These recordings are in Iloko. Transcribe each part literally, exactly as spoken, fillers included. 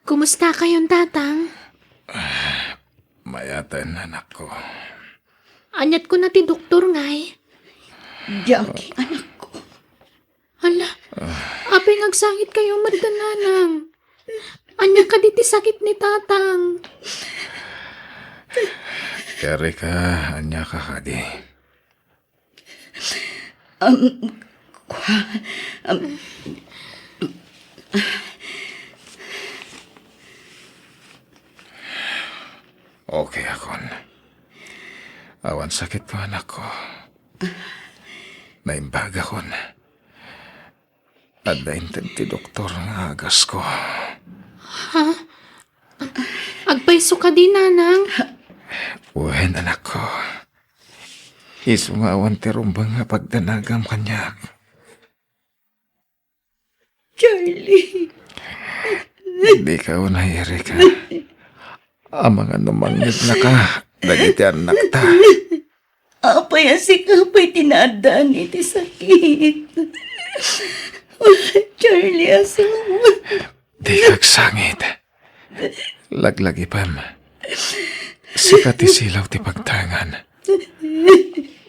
Kumusta kayon, Tatang? Mayaten, anakko. Aniat kuna ti doktor, ngay? Diak, anakko. Hala, apay nga agsangit kayo, Marta Nanang? Ania kadi ti sakit ni Tatang? Erika, ania ka kadi? Um, kwa, um, Okay akon. Awan sakit ko, anakko. Naimbag akon. Adda inted ti doktor nga agasko. Ha? Agpayso kadi, Nanang? Wen, anakko. Isu nga awan ti rumbeng nga pagdanagam kaniak. Charlie. Dika unay, Erika. Amangan no mangngegna ka dagiti annakta. Apay a sika pay ti naaddaan iti sakit? Charlie, asawa. Dika agsangit. Laglagipem. Sika ti silaw ti pagtaengan.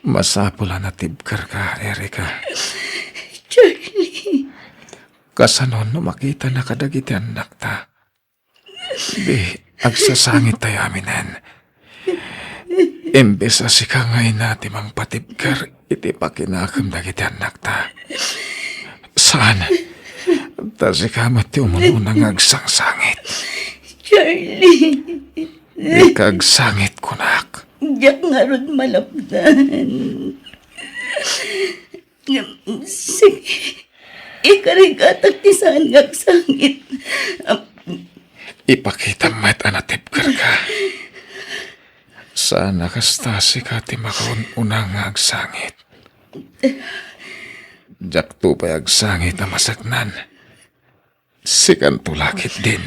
Masapul a natibkerka, Erika. Charlie. Kasano no makitana kadagiti annakta? Di, agsasangit tayo aminen. Imbes a sika nga ina ti mangpatibker iti pakinakem dagiti annakta. Saan? Ta sika met ti umununa nga agsangsangit. Charlie. Dika agsangit, kunak. Diak ngarud malapdan. Ngem, sige, ikarigatak ti saan nga agsangit. Ipakitam met a natibkerka. Saan a kasta sika ti makaun-una nga agsangit. Diakto pay agsangit a maseknan. Sikanto la ketdin.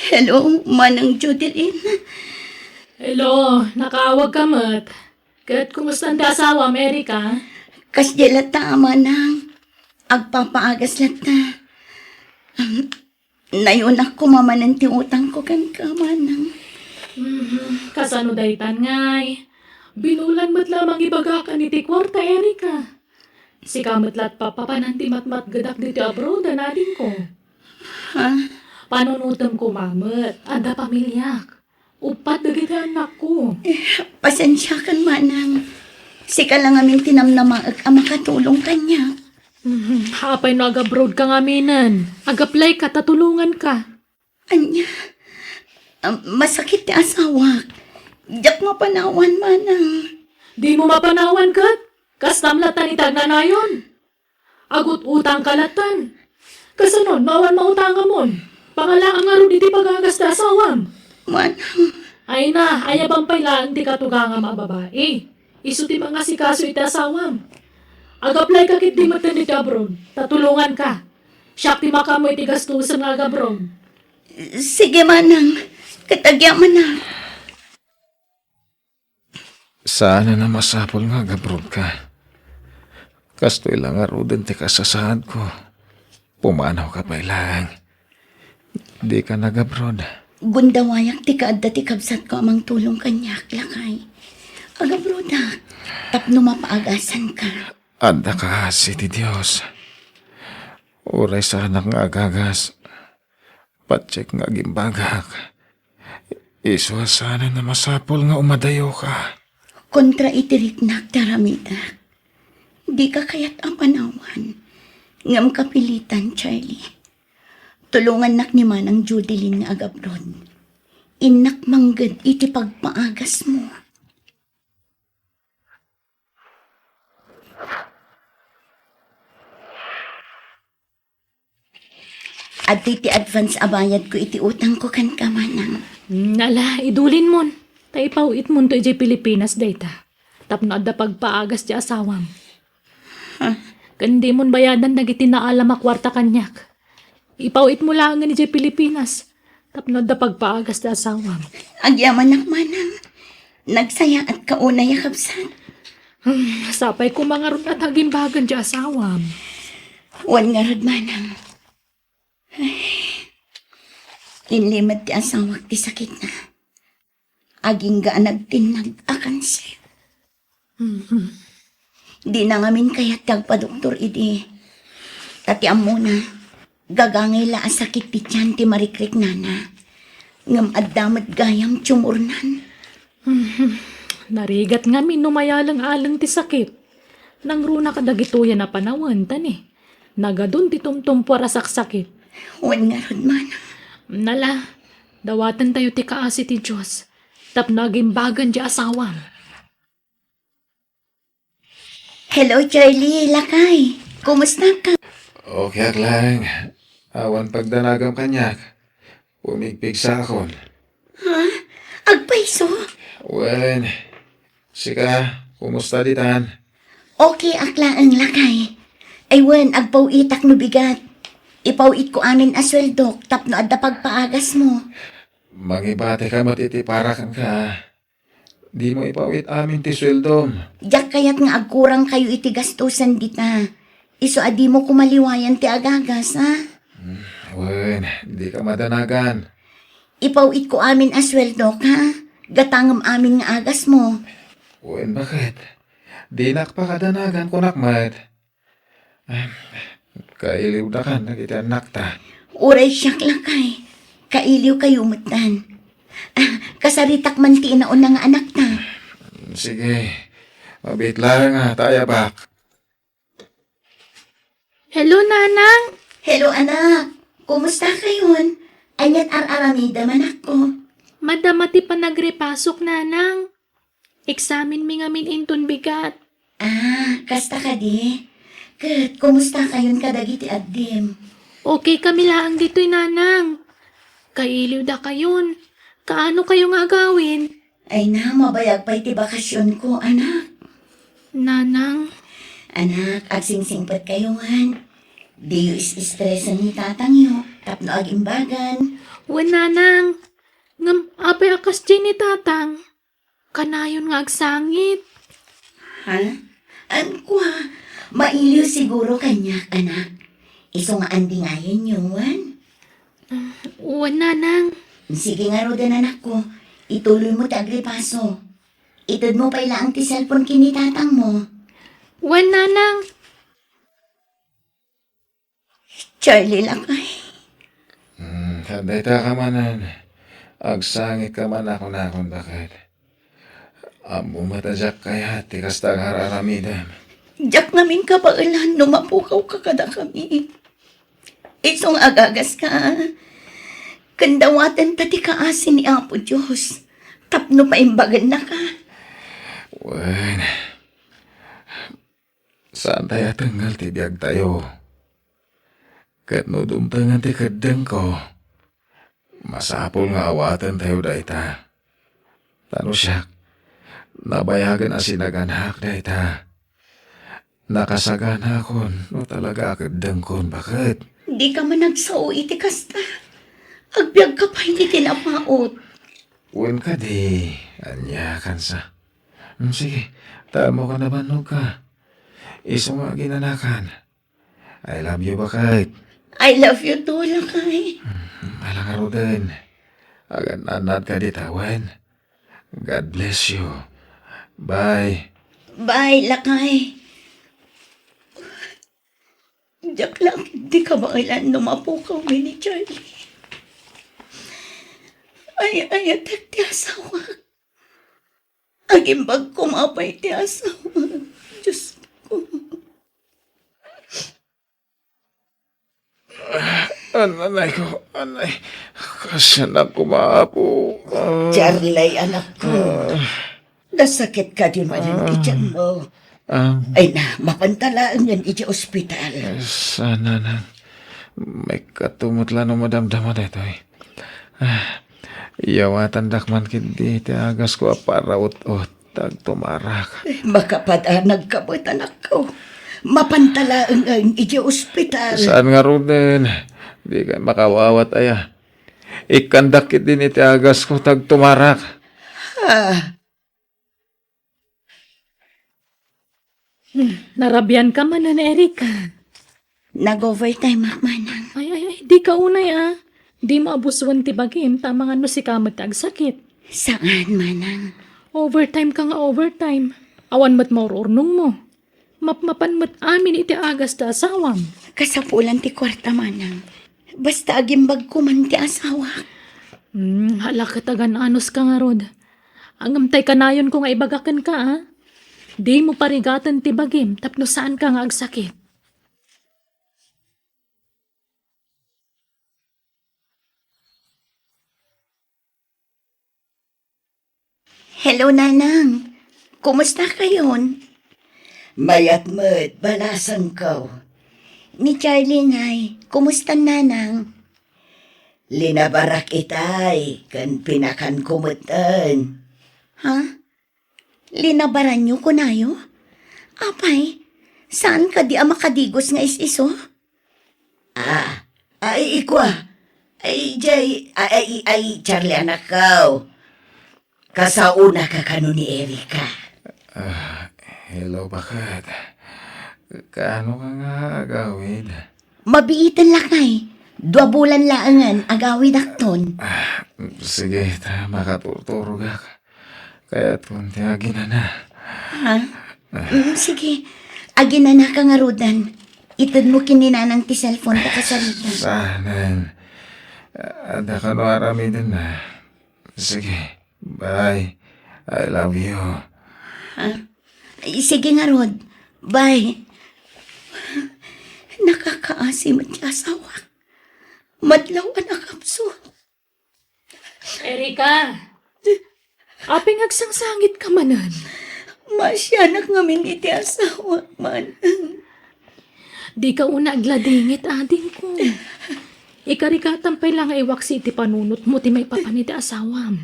Hello, Manang Jodeline. Hello, nakaawagka met. Ket kumusta ti asawam, Erika? Kasdiay latta, Manang. Agpapaagas latta. Nayonak koma manen ti utangko kenka, Manang. Mhm, kasano daytan, ngay? Binulan met la mangibagak iti kuarta, Erika. Sika met la ti papapanan ti matmatgedak ditoy abroad a nadingko. Ha? Panunotem koma met, adda pamiliak. Uppat dagiti annakko. Eh, pasensiakan, Manang. Sika la ngamin ti namnamaek a makatulong kaniak. Mhm. Apay no agabroad ka ngaminen? Agaplayka ta tulonganka. Ania? Ah, masakit ti asawak. Diak mapanawan, Manang. Dimo mapanawan ket? Kastam latta ni ti agnanayon. Agut-utangka lattan. Kasano no awan mautangamon? Pangalaam ngarud iti pagagas ti asawam. Manang. Ay na, ayaban pay laeng ti katugangam a babai. Isu ti mangasikaso iti asawam. Agaplayka ketdi metten iti abroad, ta tulonganka. Siak ti makaammo iti gastusen nga agabroad. Sige, Manang. Ket agyamanak. Saanen a masapul nga agabrodka. Kastoy la ngaruden ti kasasaadko. Pumanawka pay laeng. Dika nagabrod. Gundawayak ti kaadda ti kabsatko a mangtulong kaniak, lakay. Agabrodak, tapno mapaagasanka. Adda kaasi ti Dios. Uray saanak nga agagas, patiek nga agimbagak. Isu a saanen a masapul nga umadayoka. Kontra iti riknak ti aramidak. Dika kayat a panawan, ngem kapilitan, Charlie. Tulongannak ni Manang Judeline nga agabrod. Innak mangged iti pagpaagasmo. Adtoy ti advance a bayadko iti utangko kenka, Manang. Hmm, ala, idulinmon. Ta ipaw-itmonto idiay Pilipinas dayta. Tapno adda pagpaagas ti asawam. Ha? Ken dimon bayadan dagiti naalam a kuarta kaniak. Ipaw-itmo laengen idiay Pilipinas. Tapno adda pagpaagas ti asawam. Agyamanak, Manang. Nagsayaatka unay a kabsat. Sapay koma ngarud a ta agimbagan ti asawam. Wen ngarud, manang. Ay, linlimed ti asawak ti sakitna. Agingga a nagtinnag a kanser. Mhm. Dina ngamin kayat ti agpadoktor idi. Ta ti ammona, gagangay la a sakit ti tian ti marikriknana. Ngem adda met gayam tumornan. Mhm. Narigat ngamin no mayaleng-aleng ti sakit. Nangruna kadagitoy a panawen, ta ni, nagadun ti tumtumpuar a saksakit. Wen ngarud, manang. Nala, dawatentayo ti kaasi ti Dios tapno agimbagan ti asawam. Hello, Charlie, lakay. Kumusta ka? Okay ak laeng. Awan pagdanagam kaniak. Pumigpigsakon. Ha? Agpayso? Wen, sika, kumusta ditan? Okay ak laeng, lakay. Ay wen, agpaw-itak no bigat. Ipaw-itko amin a sueldok tapno adda pagpaagasmo. Mangibatika met iti para kenka. Dimo ipaw-it amin ti sueldom. Diak kayat nga agkurangkayo iti gastusen dita. Isu a dimo koma liwayan ti agagas, ha? Hmm, wen, dika madanagan. Ipaw-itko amin a sueldok, ha? Gatangem amin nga agasmo. Wen, baket? Dinak pakadanagan, kunak met. Em, kailiwdakan dagiti annakta. Uray siak, lakay. Kailiwkayo metten. Ah, kasaritak man ti inauna nga anakta. Sige. Mabiit laeng a ta ayabak. Hello, Nanang. Hello, anak. Kumusta kayon? Aniat ar-aramidem, anakko? Madama ti panagrepasok, Nanang. Eksamenmi ngamin inton bigat. Ah, kasta kadi? Ket kumusta kayon kadagiti addim? Okay kami laeng ditoy, Nanang. Kailiwdakayon. Kaano kayo nga agawid? Ay na, mabayag pay ti bakasionko, anak. Nanang. Anak, agsingsingpet kayo, wen. Diyo is-estresen ni tatangyo, tapno agimbagan. Wen, Nanang. Ngem apay a kasdiay ni Tatang? Kanayon nga agsangit. Ha? Wen, kua, mailiw siguro kaniak, anak. Isu nga andingayenyo, wen? Wen, Nanang. Sige ngaruden, anakko. Ituloymo ti agripaso. Itedmo pay laeng ti cellphone ken ni tatangmo. Wen, Nanang. Charlie, lakay. Hmm, dayta ka manen. Agsangitka man a kunakon, baket. Ammom met a diak kayat ti kasta nga ar-aramidem. Diak ngamin kabaelan no mapukawka kadakami. Isu nga agagaska, ken dawatenta ti kaasi ni Apo Dios tapno paimbagennaka. Wen, saantayo a tengngel ti biagtayo. Ket no dumtengen ti keddengko, masapul nga awatentayo dayta. Ta no siak, nabayagen a sinaganak dayta. Nakasaganakon no talaga a keddengkon, baket. Dika man agsao iti kasta. Agbiagka pay iti napaut. Wen kadi, ania kansa? Hmm, sige, ta ammokan a bannogka. Isu nga aginanakan. I love you, baket. I love you too, lakay. Hmm, ala ngaruden. Agan-annadka dita, wen. God bless you. Bye. Bye, lakay. Diak la ketdi kabaelan no mapukawmi ni Charlie. Ay, ayatek ti asawak. Agimbag koma pay ti asawak. Diyos ko. An-, anay ko, anay. Kasianak ko, Apo. Ah. Charlie, anakko. Ah. Nasakit kadi manen Ah. ti tianmo. Ah. Ay na, mapanta laeng idiay ospital. Saan, Nanang. Maikkato met la no madamdama daytoy. Ah, iyawatandak man ketdi ti agasko a paraut-ot. Tagtumarak. Eh, makapadanagka met, anakko. Mapanta laeng idiay ospital. Saan ngaruden? Dikay makawawat aya. Ikkandak ketdin iti agasko, tagtumarak. Ah. Hmm, narabian ka manen, Erica. Nag-overtime ak, manang. Ay, ay, ay, di ka unay, ah. Di mo abusen ti bagim, ta amangan no sika met ti agsakit. Saan, manang. Overtime ka nga overtime. Awan met maur-urnong mo. Mapmapan met amin iti agas ti asawam. Kasapulan ti kuarta, manang. Basta agimbagko man ti asawak. Hmm, hala ket agan-anos ka ngarud. Ngem tay kanayon ko nga ibaga kenka, ah. Di mo parigaten ti bagim tapno saan ka nga agsakit. Hello, Nanang. Kumusta kayon? Mayat met, balasangko. Ni Charlie ngay, kumusta, Nanang? Linabarak itay, ken pinakanko metten. Ha? Linabaranyo kunayo? Apay, saan kadi a makadigos nga is-iso? Ah, ay, ikua. Ay, jay, ay, ay, ay, Charlie, anakko. Kasaona ka kano ni Erica? Ah, hello, baket. Kaano ka nga agawid? Mabiiten lakay. Dua bulan laengen, agawidakton. Ah, sige, ta makaturturogak. Kayatkon ti aginana. Ha? Mm, sige. Aginana ka ngaruden. Itedmo ken ni Nanang ti cellphone ta kasarita. Sanen. Adda kano aramiden na. Sige. Bye. I love you. Ha? Ay, sige ngarud. Bye. Nakakaasi met ti asawak. Madlaw a nakapsut. Erika! Apay nga agsangsangit ka manen? Maasianak ngamin iti asawak, manang. Di ka una agladingit, adingko. Ikarigatan pay la nga iwaksi iti panunotmo ti maipapan iti asawam.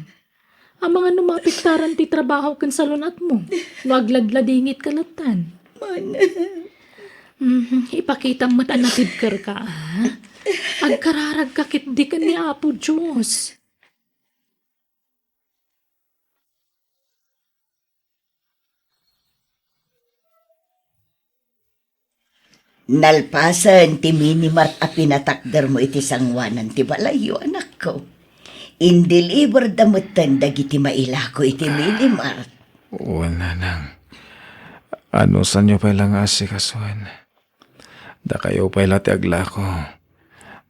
Amangan no maapektaran ti trabaho ken salun-atmo no agladladingit ka lattan. Manang. Mhm, ipakitam met a natibker ka, a? Agkararag ka ketdi ken ni Apo Dios. Nalpasen ti minimart a pinatakdermo iti sangoanan ti balayyo, anakko. Indeliberda metten dagiti mailako iti minimart. Wen, nanang. Anusanyo pay la nga asikasuen. Dakayo pay la ti aglako.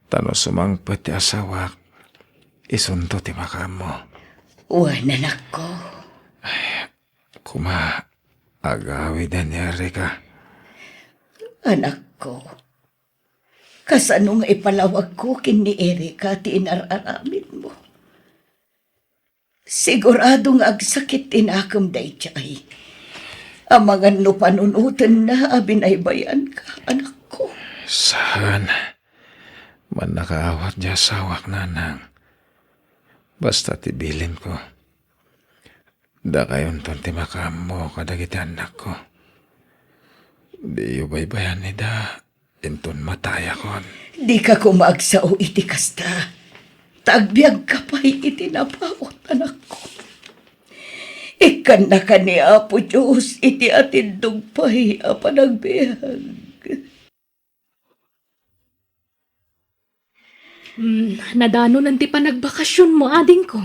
Ta no sumangpet ti asawak, isunto ti makaammo. Wen, anakko. Ay, koma, agawiden ni Erika. Anakko, kasano nga ipalawagko ken ni Erika ti inar-aramidmo? Sigurado nga agsakit ti nakem daydiay. Amangan no panunotenna a binaybayanka, anakko. Saan. Mannakaawat ti asawak, nanang. Basta ti bilinko, dakayonton ti makaammo kadagiti annakko. Diyo baybayan ida. Inton matayakon. Dika koma agsao iti kasta, ta agbiagka pay iti napaut, anakko. Ikkannaka ni Apo Dios iti atindog pay a panagbiag. Hmm, nadanonen ti panagbakasionmo, adingko?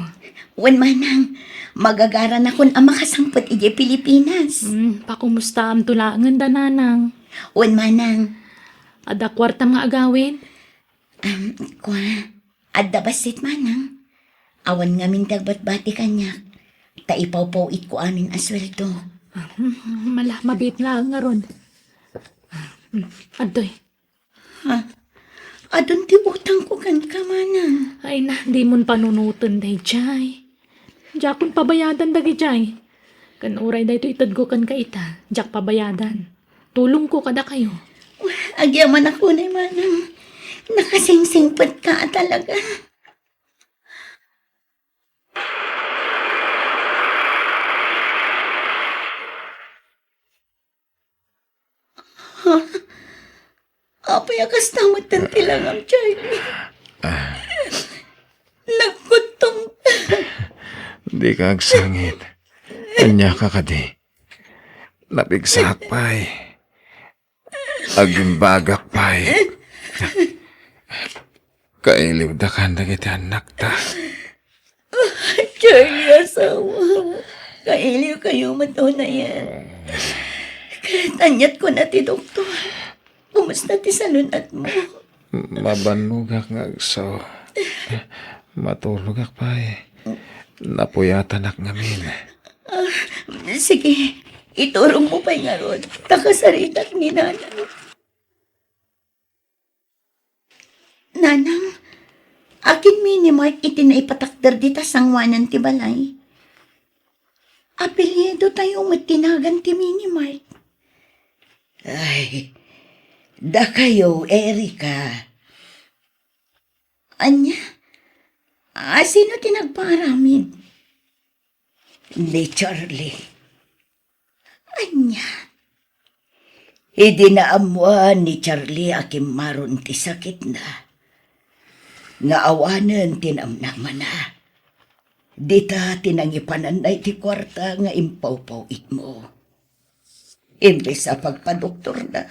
Wen, manang, magagaranakon a makasangpet idiay Pilipinas. Hmm, pakumustaamto laengen da, nanang. Wen, manang. Adda kuartam nga agawid? Am, kua, adda bassit, manang. Awan ngamin ti agbatbati kaniak, ta ipawpaw-itko amin a sueldo. Ah, hmm, mala, mabiit laeng ngarud. Hmm, adtoy. Ha? Adun ti utangko kenka, manang. Ay na, dimon panunoten daydiay. Diakon pabayadan dagidiay. Ken uray daytoy itedko kenka ita, diak pabayadan. Tulongko kadakayo. Agyamanak unay, manang. Nakasingsingpetka a talaga. Ha? Apay a kasta metten ti langam, Charlie? Ah. Nagkuttom. Dika agsangit. Ania ka kadi? Napigsaak pay. Agimbagak pay. Kailiwdakan dagiti annakta. Charlie, asawa. Kailiwkayo met unayen. Ket aniat kuna ti doktor? Kumusta ti salun-atmo? Mabannogak nga agso. Matulogak pay. Napuyatanak ngamin. Ah, sige, iturongmo pay ngarud. Ta kasaritak ni Nanang. Nanang, akin Minimart iti naipatakder dita sangoanan ti balay? Apelyidotayo met ti nagan ti Minimart. Ay, dakayo, Erica. Ania? A, sino ti nagpaaramid? Ni Charlie. Ania? Idi naammoan ni Charlie a kimmaron ti sakitna, nga awanen ti namnamana, dita ti nangipananna iti kuarta nga impawpaw-itmo. Imbes a pagpadoktorna,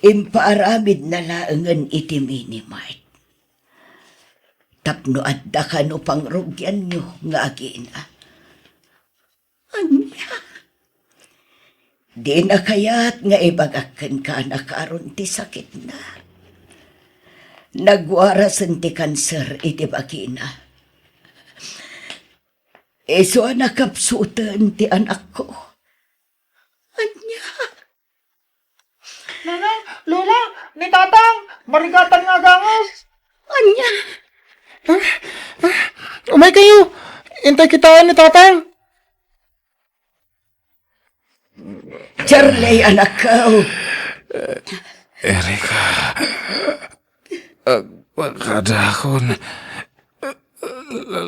impaaramidna laengen iti Minimart. Tapno adda kano pangrugianyo nga agina. Ania? Dina kayat nga ibagak kenka a nakaron ti sakitna. Nagwarasen ti kanser iti bagina. Isu a nakapsuten ti anakko. Ania? Nanang, Lola, ni Tatang, marigatan nga aganges. Ania? Ah, ah, umay kayo. Intay kita ni Tatang. Charlie, anakko. Erica. Agpakadakon.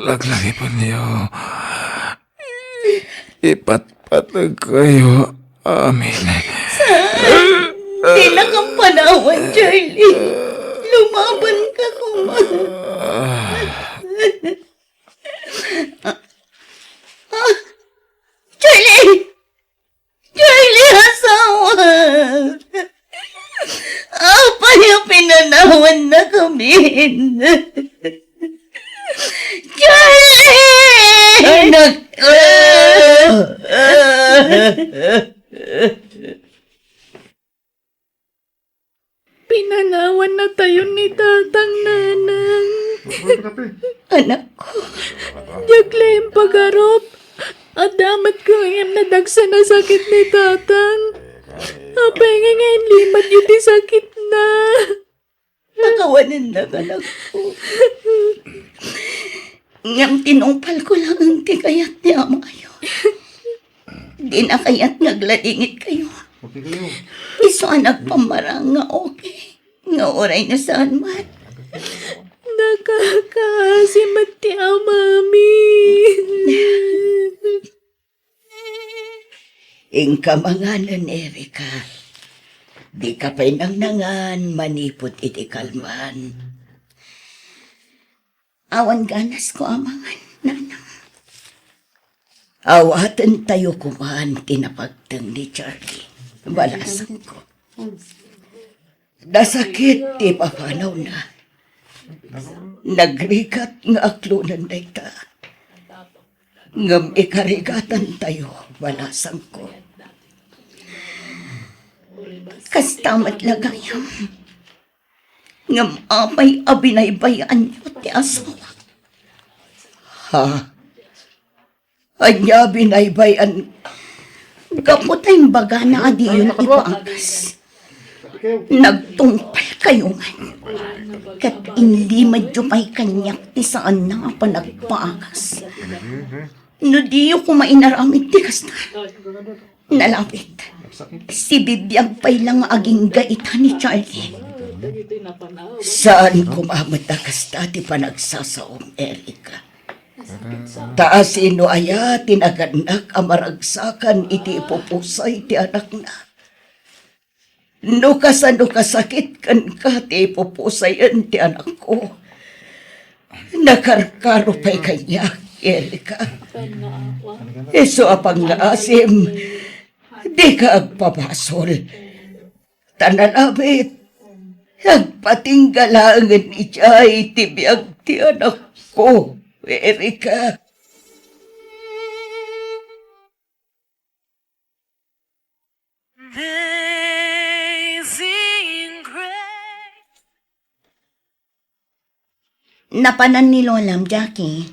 Laglagipenyo. Ipatpategkayo amin. Saan? Di na kam panawan, Charlie. Lumaban ka kuma. Ah, Charlie! Charlie, asawa! Apay a pinanawan na kami? Charlie! Ay, nak-, Pinanawan na tayo ni Tatang, Nanang. Anakko. Diak laeng pagarup. Adda met gayam nadagsen a sakit ni Tatang. Apay ngay nga inlimatyo ti sakitna? Nakawanennak, anakko. Ngem tinungpalko laeng ti kayat ti amayo. Dina kayat nga agladingitkayo. Isu a nagpammarang nga okay, nga uray no saan met. Nakakaasi met ti amami. Inka manganen, Erica. Dika pay nangnangan manipud iti kalman. Awan ganasko a mangan, Nanang. Awatentayo koman ti napagteng ni Charlie. Balasangko. Nasakit ti papanawna. Nagrigat nga aklonen dayta. Ngem ikarigatantayo, balasangko. Kasta met la gayam. Ngem apay a binaybay-anyo ti asawa? Ha? Ania binaybay-an? Gapu ta imbagana a diyon ipaagas. Nagtungpalkayo ngan. Ket inlimadyo pay kaniak ti saanna a panagpaagas. No diyo koma inaramid ti kasta, nalabit. Sibibiag pay la nga agingga ita ni Charlie. Saan koma met a kasta ti panagsasaom, Erica. Ta asino aya ti nagannak a maragsakan iti ipupusay ti anakna? No kasano kasakit kenka ti ipupusayen ti anakko, nakarkaro pay kaniak, Erica. Isu a pangngaasim, dika agpabasol. Ta nalabit, agpatingga laengen idiay ti biag ti anakko, Erika. Amazing grace. Napanan ni Lolam, Jackie.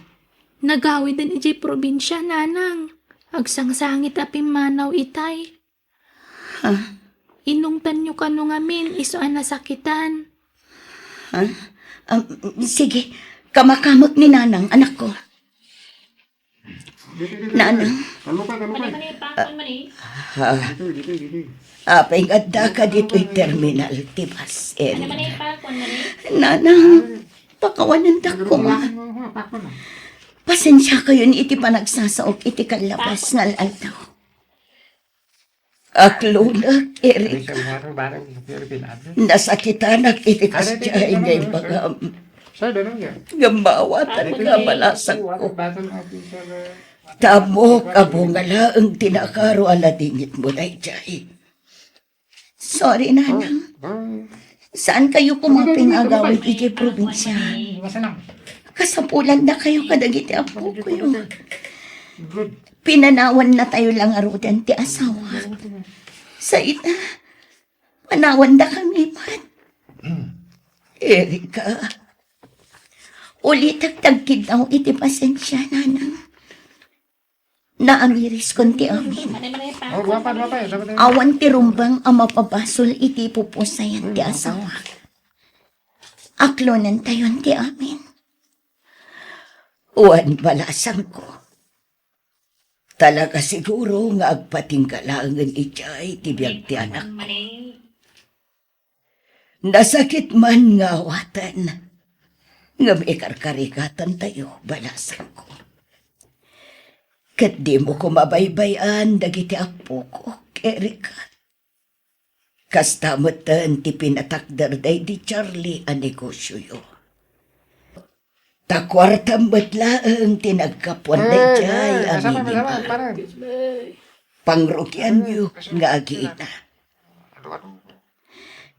Nagawiden idiay probinsia, Nanang. Agsangsangit a pimmanaw itay. Ha? Inungtanyo kano ngamin, isu a nasakitan. Ha? Um, sige, kamakamek ni Nanang, anakko. Nanang. Kalupay, kalupay. Mani, mani, pakon, mani. Ah, apay nga addaka ditoy terminal ti bus, Erika? Mani, mani, pakon, mani. Nanang, pakawanendak koma. Pasensiakayon iti panagsasaok iti kallabas nga al-aldaw. Aklonek, Erika. Nasakitanak iti kasdiay nga imbagam. Ngem maawatan nga balasangko. Ta ammok a bunga laeng ti nakaro a ladingitmo daydiay. Sorry, Nanang. Saan kayo koma pay nga agawid iti probinsia? Kasapulanda kayo kadagiti apokoyo. Pinanawan na tayo lang aruden ti asawa. Sa ita, panawan da kami man. Erika, ulitek tagkiddaw iti pasensia, Nanang. Naamiriskon ti amin. Awan ti rumbeng a mapabasol iti pupusayan ti asawa. Aklonentayon ti amin. Wen balasangko. Talaga siguro nga agpatingga laengen idiay ti biag ti anak. Nasakit man nga awaten, ngem ikarkarigatantayo, balasangko. Ket dimo koma baybay-an dagiti apokok, Erika. Kasta metten ti pinatakder daydi Charlie a negosioyo. Ta kuartam met laeng ti naggapuan daydiay a minimum. Pangrugianyo nga agina.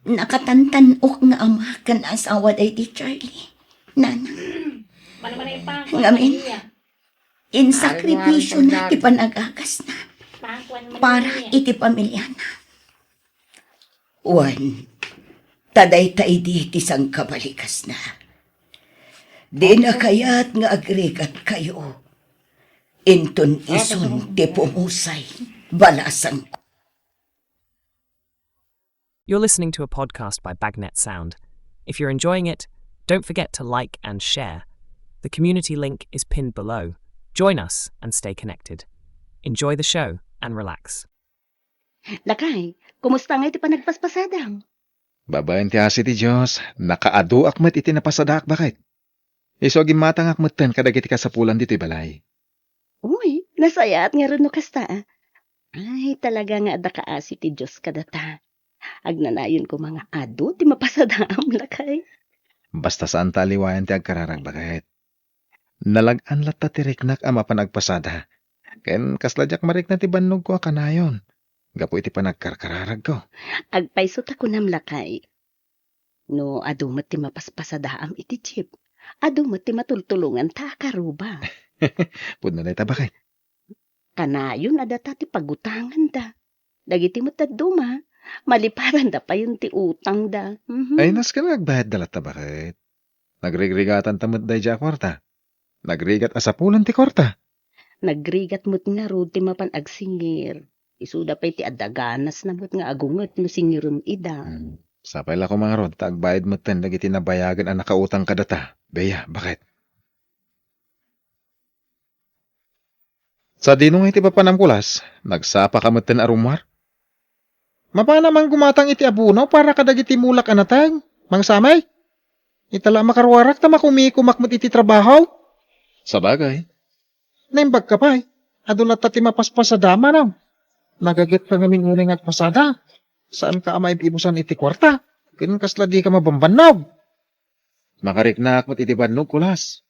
Nakatantan-ok nga ama ken asawa daydi Charlie, Nanang. Ngamin, insakripisiona ti panagagasna para iti pamiliana. Wen, ta dayta idi ti sangkabalikasna. Dina kayat nga agrigatkayo. Inton isun ti pumusay, balasangko. You're listening to a podcast by Bagnet Sound. If you're enjoying it, don't forget to like and share. The community link is pinned below. Join us and stay connected. Enjoy the show and relax. Lakay, kumusta ngay ti panagpaspasadam? Babaen ti asi ti Dios, nakaaduak met iti napasadaak, baket. Isu a gimmatangak metten kadagiti kasapulan ditoy balay. Uy, nasayaat ngarud no kasta, a. Ay, talaga nga adda kaasi ti Dios kadata. Agnanayon koma nga adu ti mapasadaam, lakay. Basta saan ta aliwayan ti agkararag, baket. Nalag-an latta ti riknak a mapan agpasada. Ken kasla diak marikna ti bannogko a kanayon gapu iti panagkarkararagko. Agpayso ta kunam, lakay. No adu met ti mapaspasadaam iti jeep, adu met ti matultulonganta a karuba. Pudno dayta, baket. Kanayon a data ti pagutanganda. Dagiti met dadduma, malipatanda payen ti utangda. Mhm. Ay, nasken nga agbayadda latta, baket. Nagrigrigatanta met daydiay a kuarta. Nagrigat a sapulen ti kuarta. Nagrigat met ngarud ti mapan agsingir. Isuda pay ti adda ganasna met nga agunget no singirem ida. Hmm. Sapay la koma ngarud ta agbayad metten dagiti nabayagen a nakautang kadata. Bea, baket. Sadino nga iti papanam, Kulas? Nagsapaka metten a rummuar? Mapana man gumatang iti abono para kadagiti mulak a nateng, Mang Samay? Ita la a makaruarak ta makumikomak met iti trabaho. Sabagay. Naimbagka pay, adu latta ti mapaspasadam, a. Nagagetka ngamin unay nga agpasada. Saanka a maib-ibusan iti kuarta. Ken kasla dika mabambannog. Makariknaak met iti bannog, Kulas.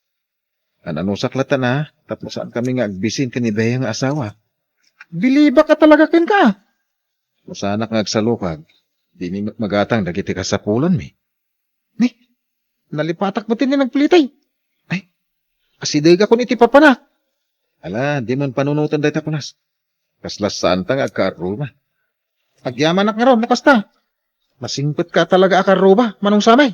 Nananusak latta, a, tapno saankami nga agbisin ken ni Bea nga asawa. Bilibak a talaga kenka. No saanak nga agsalukag, Dimi met magatang dagiti kasapulanmi. Ni, nalipatak met ti nagpilitay. Ay, asidegakon iti papanak. Ala, diman panunoten dayta, Kulas. Kasla saanta nga agkaarruba. Agyamanak ngarud no kasta. Masingpetka talaga a kaarruba, Manong Samay.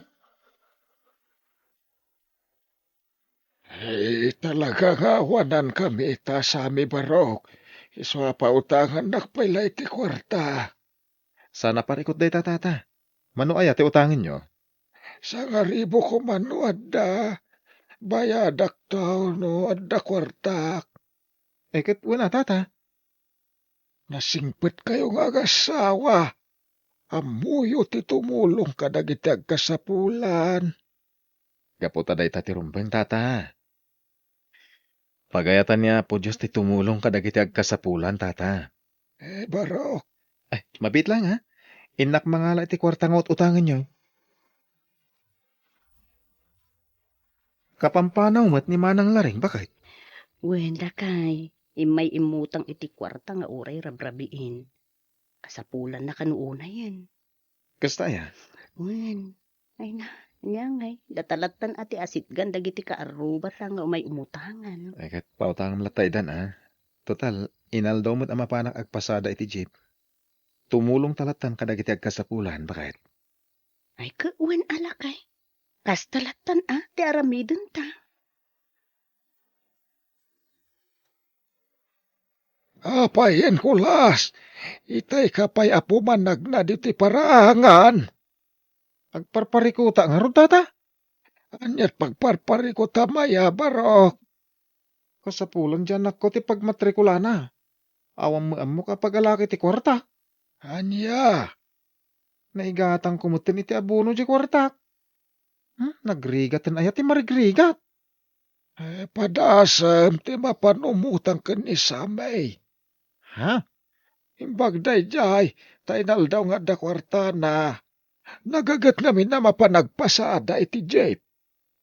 Eh, talaga nga awanankami ita, Sami Barok. Isu a pautangannak pay la iti kuarta. Saan a parikut dayta, Tata. Mano aya ti utangenyo? Sangaribu koma no adda. Bayadakto no adda kuartak. Eh, ket wen a, Tata. Nasingpetkayo nga agassawa. Ammoyo ti tumulong kadagiti agkasapulan. Gapu ta dayta ti rumbeng, Tata. Pagayatan ni Apo Dios ti tumulong kadagiti agkasapulan, Tata. Eh, Barok. Ay, mabiit laeng, ha? Innak mangala iti kuarta nga ut-utangenyo. Kapampanaw met ni Manang Laring, baket? Wen, lakay. Immay immutang iti kuarta nga uray rabrabiin. Kasapulanna kano unayen. Kasta aya? Wen. Ay na, ania ngay, data lattan a ti asitgan dagiti kaarrubata nga umay umutangan. Ay, ket pautangam latta idan, a. Total, inaldaw met a mapanak agpasada iti jeep. Tumulongta lattan kadagiti agkasapulan, baket? Ay, ket wen a, lakay. Kasta lattan a ti aramidenta. Apay, Kulas, itay ka pay a pumanagna ditoy paraangan? Agparparikuta ngarud, Tata? Aniat pagparparikutam aya, Barok? Kasapulan ti anakko ti pagmatrikulana. Awan met ammok a pag-alaki ti kuarta. Ania? Naigatangko metten iti abono ti kuartak. Hmm, nagrigaten aya ti marigrigat? Eh, padasem ti mapan umutang ken ni Samay. Ha? Imbag daydiay, ta inaldaw nga adda kuartana. Nagaget ngamin a mapan agpasada iti jeep.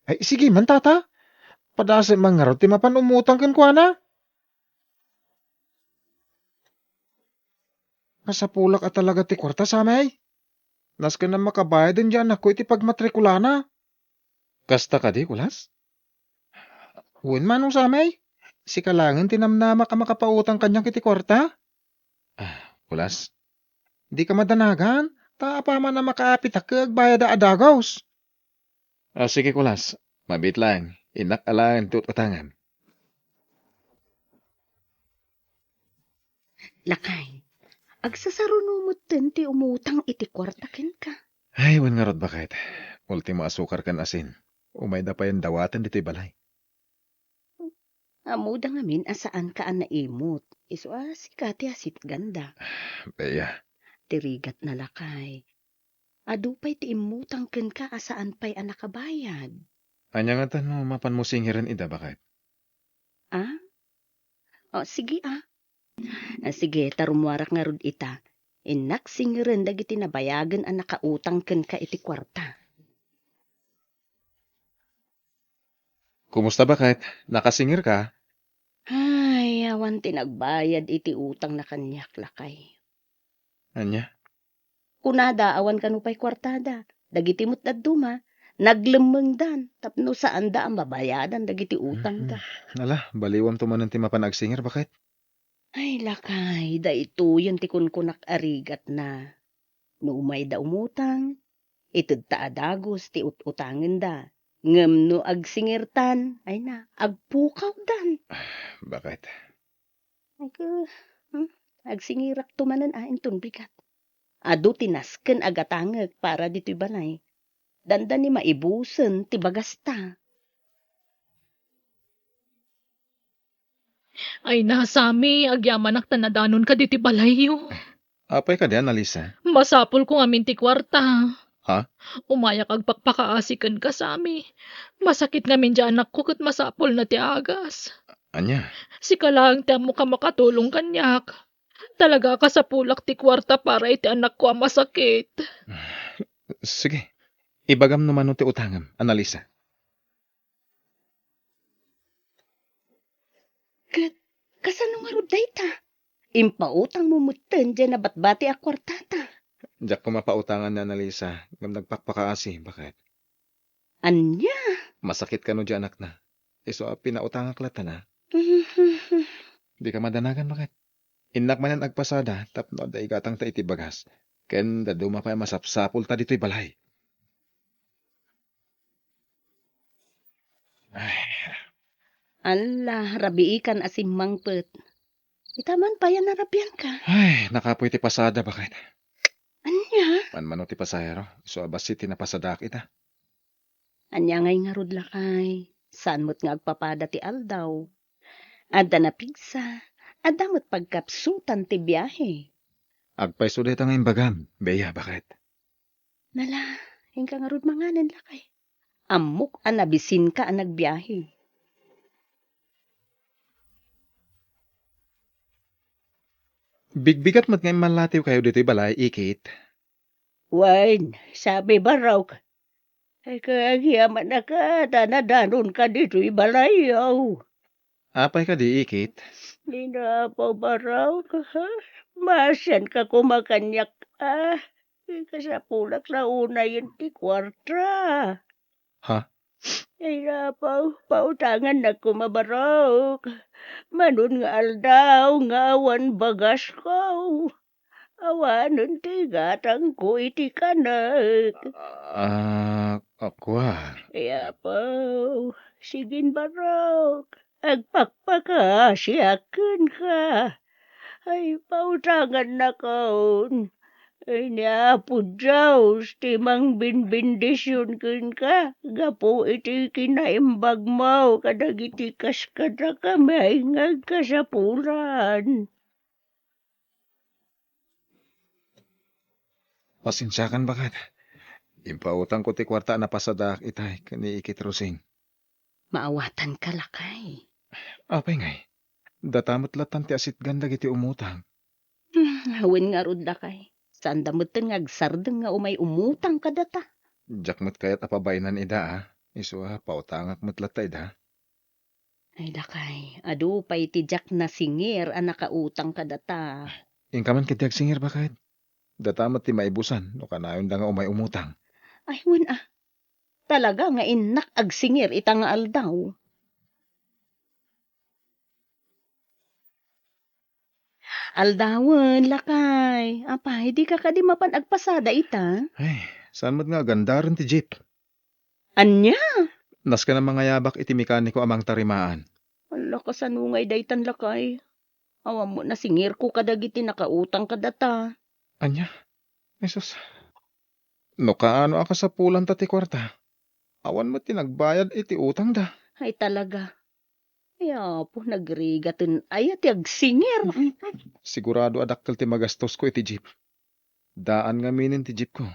Ay, sige man, Tata. Padasem man ngarud ti mapan umutang kenkuana. Masapulak a talaga ti kuarta, Samay. Nasken a makabayad ti anakko iti pagmatrikulana. Kasta kadi, Kulas? Wen, Manong Samay. Sika laengen ti namnamak a makapautang kaniak iti kuarta. Ah, Kulas. Dika madanagan, ta apaman a makaapitak ket agbayada a dagus. Ah, sige, Kulas. Mabiit laeng. Innak alaen ti ut-utangem. Lakay, agsasaruno metten ti umutang iti kuarta kenka. Ay, wen ngarud, baket. Ultimo a sukar ken asin. Umayda payen dawaten ditoy balay. Ammoda ngamin a saanka a naimut. Isu a sika ti asitganda. Bea. Ti rigatna, lakay. Adu pay ti immutang kenka a saan pay a nakabayad. Ania ngata no mapanmo singeren ida, baket? Ah? O, sige, ah. Ah, sige, ta rummuarak ngarud ita. Innak singeren dagiti nabayagen a nakautang kenka iti kuarta. Kumusta, baket? Nakasingerka? Ay, awan ti nagbayad iti utangna kaniak, lakay. Ania? Kunada, awan kano pay kuartada. Dagiti met dadduma, naglemmengdan tapno saanda a mabayadan dagiti utangda. Mm-mm. Ala, baliwamto manen ti mapan agsinger, baket? Ay, lakay, daytoyen ti kunkunak a rigatna. No umayda umutang, itedta a dagus ti ut-utangenda. Ngem no agsingertan, ay na, agpukawdan. Baket? Ay, hmm, agsingerakto manen a inton bigat. Adu ti nasken a gatangek para ditoy balay. Dandani maibusen ti bagasta. Ay na, Sami, agyamanak ta nadanonka ditoy balayyo. Apay kadi, Annalisa? Masapulko ngamin ti kuarta. Ha? Umayak agpakpakaasi kenka, Sami. Masakit ngamin ti anakko ket masapulna ti agas. Ania? Sika laeng ti ammok a makatulong kaniak. Talaga a kasapulak ti kuarta para iti anakko a masakit. Sige. Ibagam no mano ti utangem, Annalisa. Ket kasano ngarud dayta? Impautangmo metten diay nabatbati a kuartata. Diak koma pautangan ni Annalisa, ngem nagpakpakaasi, baket. Ania? Masakit kano di anakna. Isu a pinautangak latta na. Dika madanagan, baket. Innak manen agpasada tapno adda igatangta iti bagas. Ken dadduma pay a masapsapulta ditoy balay. Ay. Alla, rabiikan a simmangpet. Ita man pay a narabianka. Ay, nakapoy ti pasada, baket. Ania? Manmano ti pasahero, isu a bassit ti napasadaak ita. Ania ngay ngarud, lakay? Saan met nga agpapada ti aldaw? Adda napigsa, adda met pagkapsutan ti biahe. Agpayso dayta nga imbagam, Bea, baket. Nala, inka ngarud manganen, lakay. Ammok a nabisinka a nagbiahe. Bigbigat met nga immallatiwkayo ditoy balay, Ikit. Wen, sabi, Barok. Ay, kagyamanaka ta nadanonka ditoy balayo. Apay kadi, Ikit? Dina pa, Barok. Maasianka koma kaniak, a. Ikasapulak la unayen ti kuarta. Ha? Ay, apaw, pautangannak koma, Barok. Manon nga aldaw nga awan bagasko. Awanen ti gatangko iti kanek. Ah, a, kua. Ay, apaw, sigin, Barok. Agpakpakaasiak kenka. Ay, pautangannakon. Ay, ni Apo Dios ti mangbinbindision kenka gapu iti kinaimbagmo kadagiti kaskadakami nga agkasapulan. Pasensiakan, baket. Impautangko ti kuarta a napasadaak itay ken ni Ikit Rosing. Maawatanka, lakay. Apay ngay? Data met lattan ti asitgan dagiti umutang. Hmm, wen ngarud, lakay. Saanda metten nga agsardeng nga umay umutang kadata. Diak met kayat a pabaenan ida, a. Isu a, pautangak met latta ida. Ay, lakay, adu pay ti diak nasingir a nakautang kadata. Inka man ketdi agsingir, baket. Data met ti maibusan no kanayonda nga umay umutang. Ay, wen a. Talaga nga innak agsingir ita nga aldaw. Aldawen, lakay. Apay, dika kadi mapan agpasada ita? Ay, saan met nga agandaren ti jeep? Ania? Nasken a mangayabak iti mekaniko a mangtarimaan. Alla, kasano ngay daytan, lakay? Awan met nasingirko kadagiti nakautang kadata. Ania? Jesus. No kaano a kasapulanta ti kuarta, awan met ti nagbayad iti utangda. Ay, talaga. Ay, Apo, nagrigaten aya ti agsingir. Sigurado a dakkel ti magastosko iti jeep. Daan ngaminen ti jeepko.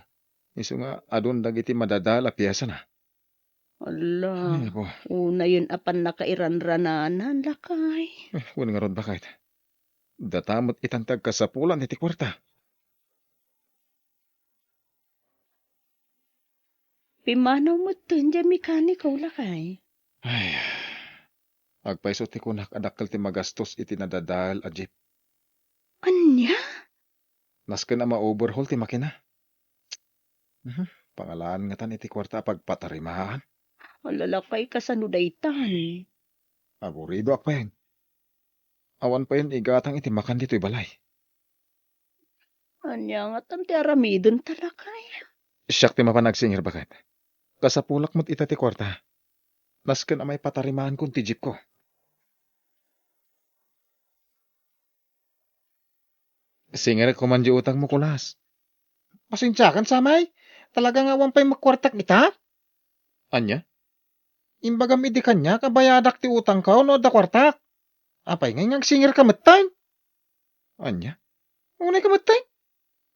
Isu nga adun dagiti madadael a piesana. Alla, ay, Apo. Unayen a pannakairanrananan, lakay. Eh, wen ngarud, baket. Data met itan ti agkasapulan iti kuarta. Pimmanaw metten diay mekaniko, lakay. Ay, agpayso ti kunak a dakkel ti magastos iti nadadael a jeep. Ania? Nasken a ma-overhaul ti makina. Mhm, pangalaan ngatan iti kuarta a pagpatarimaan. Ala, lakay, kasano daytan? Aburidoak payen. Awan payen igatang iti makan ditoy balay. Ania ngatan ti aramidenta, lakay? Siak ti mapan agsingir, baket. Kasapulak met ita ti kuarta. Nasken a maipatarimankon ti jeepko. Singirek koman diay utangmo, Kulas. Pasensiakan, samay. Talaga nga awan pay met kuartak ita? Ania? Imbagam idi kaniak a bayadak ti utangko no adda kuartak. Apay ngay nga agsingirka metten? Ania? Unayka metten?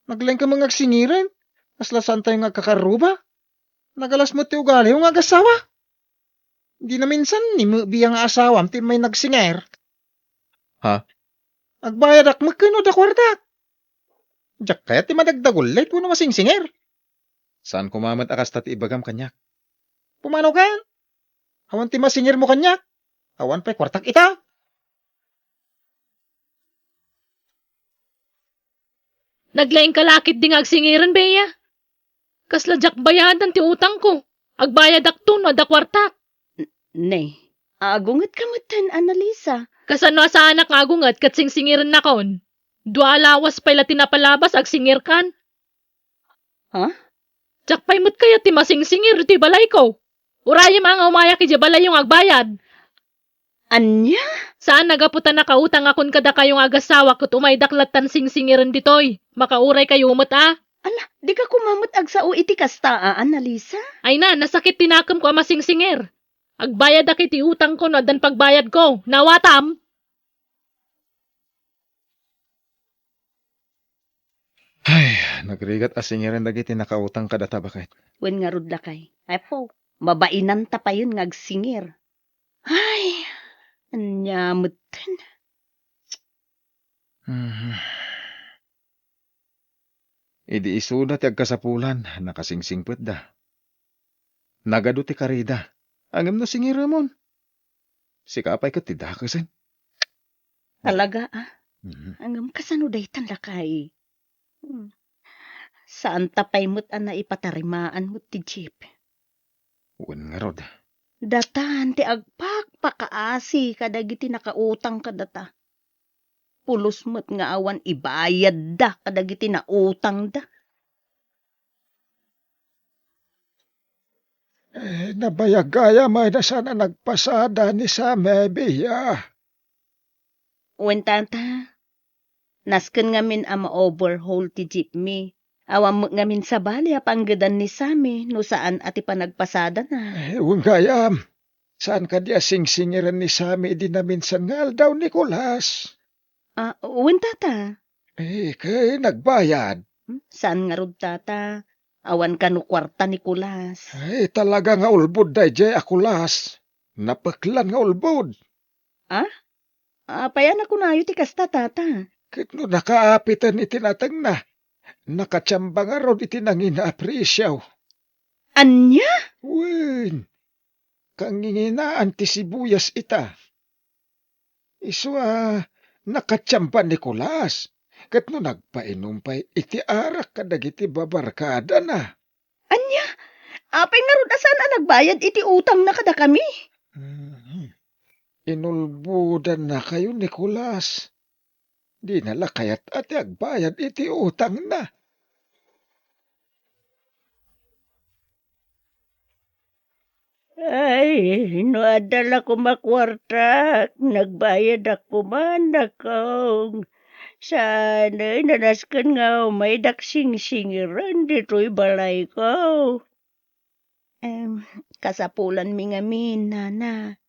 Naglaingka met nga agsingiren. Kasla saantayo nga agkakarruba. Nagalas met ti ugaliyo nga agassawa. Di naminsan ni Mebia nga asawam ti immay nagsingir. Ha? Agbayadak met ken no adda kuartak. Diak kayat ti madagdagullit wenno masingsingir. Saan koma met a kasta ti ibagam kaniak. Pumanaw ken? Awan ti masingirmo kaniak. Awan pay kuartak ita. Naglaingka la ketdi nga agsingiren, Bea. Kasla diak bayadan ti utangko. Agbayadakto no adda kuartak. N-, ne, agungetka metten, Annalisa. Kasano a saanak nga agunget ket singsingirennakon? Dua a lawas pay la ti napalabas, agsingirkan. Ha? Diak pay met kayat ti masingsingir iti balayko. Urayem a nga umayak idiay balayyo nga agbayad. Ania? Saan a gapu ta nakautangakon kadakayo nga agassawa ket umaydak lattan singsingiren ditoy. Makauraykayo met a. Ala, dika koma met agsao iti kasta a, Annalisa? Ay na, nasakit ti nakemko a masingsingir. Agbayadak iti utangko no addan pagbayadko. Nawatam? Ay, nagrigat a singiren dagiti nakautang kadata, baket. Wen ngarud, lakay. Apo, mabainanta payen nga agsingir. Ay, ania metten? Mhm. Idi isuda ti agkasapulan, nakasingsingpetda. Nagadu ti karida. Ngem no singiremon, sika pay ket ti dakesen. Talaga, a? Mhm. Ngem kasano daytan, lakay? Hmm. Saanta pay met a naipatarimaan met ti jeep. Wen ngarud. Datan ti agpakpakaasi kadagiti nakautang kadata. Pulos met nga awan ibayadda kadagiti nautangda. Eh, nabayag gayam a saan a nagpasada ni Sammy, Bea. Wen, tata. Nasken ngamin a ma-overhaul ti jeepmi. Awan met ngamin sabali a panggedan ni Sammy no saan a ti panagpasadana. Eh, wen gayam. Saan kadi a singsingiren ni Sammy idi naminsan nga aldaw, Nicolas? Ah, wen, tata. Eh, ket nagbayad. Hmm, saan ngarud, tata? Awan kano kuarta ni Kulas. Ay, talaga nga ulbod daydiay a Kulas. Napeklan nga ulbod. Ah? Apay a nakunayo ti kasta, tata? Ket no nakaapiten iti natengna, nakatiamba ngarud iti nangina a presio. Ania? Wen, kanginginaan ti sibuyas ita. Isu a nakatiamba ni Kulas, ket no nagpainum pay iti arak kadagiti babarkadana. Ania? Apay ngarud a saan a nagbayad iti utangna kadakami? Mhm. Inulbodannakayo ni Kulas. Dina la kayat a ti agbayad iti utangna. Ay, no adda la koma kuartak, nagbayadak koma, nakong. Saan, ay, nanasken nga umaydak singsingiren ditoy balayko. Em, kasapulanmi ngamin, nana.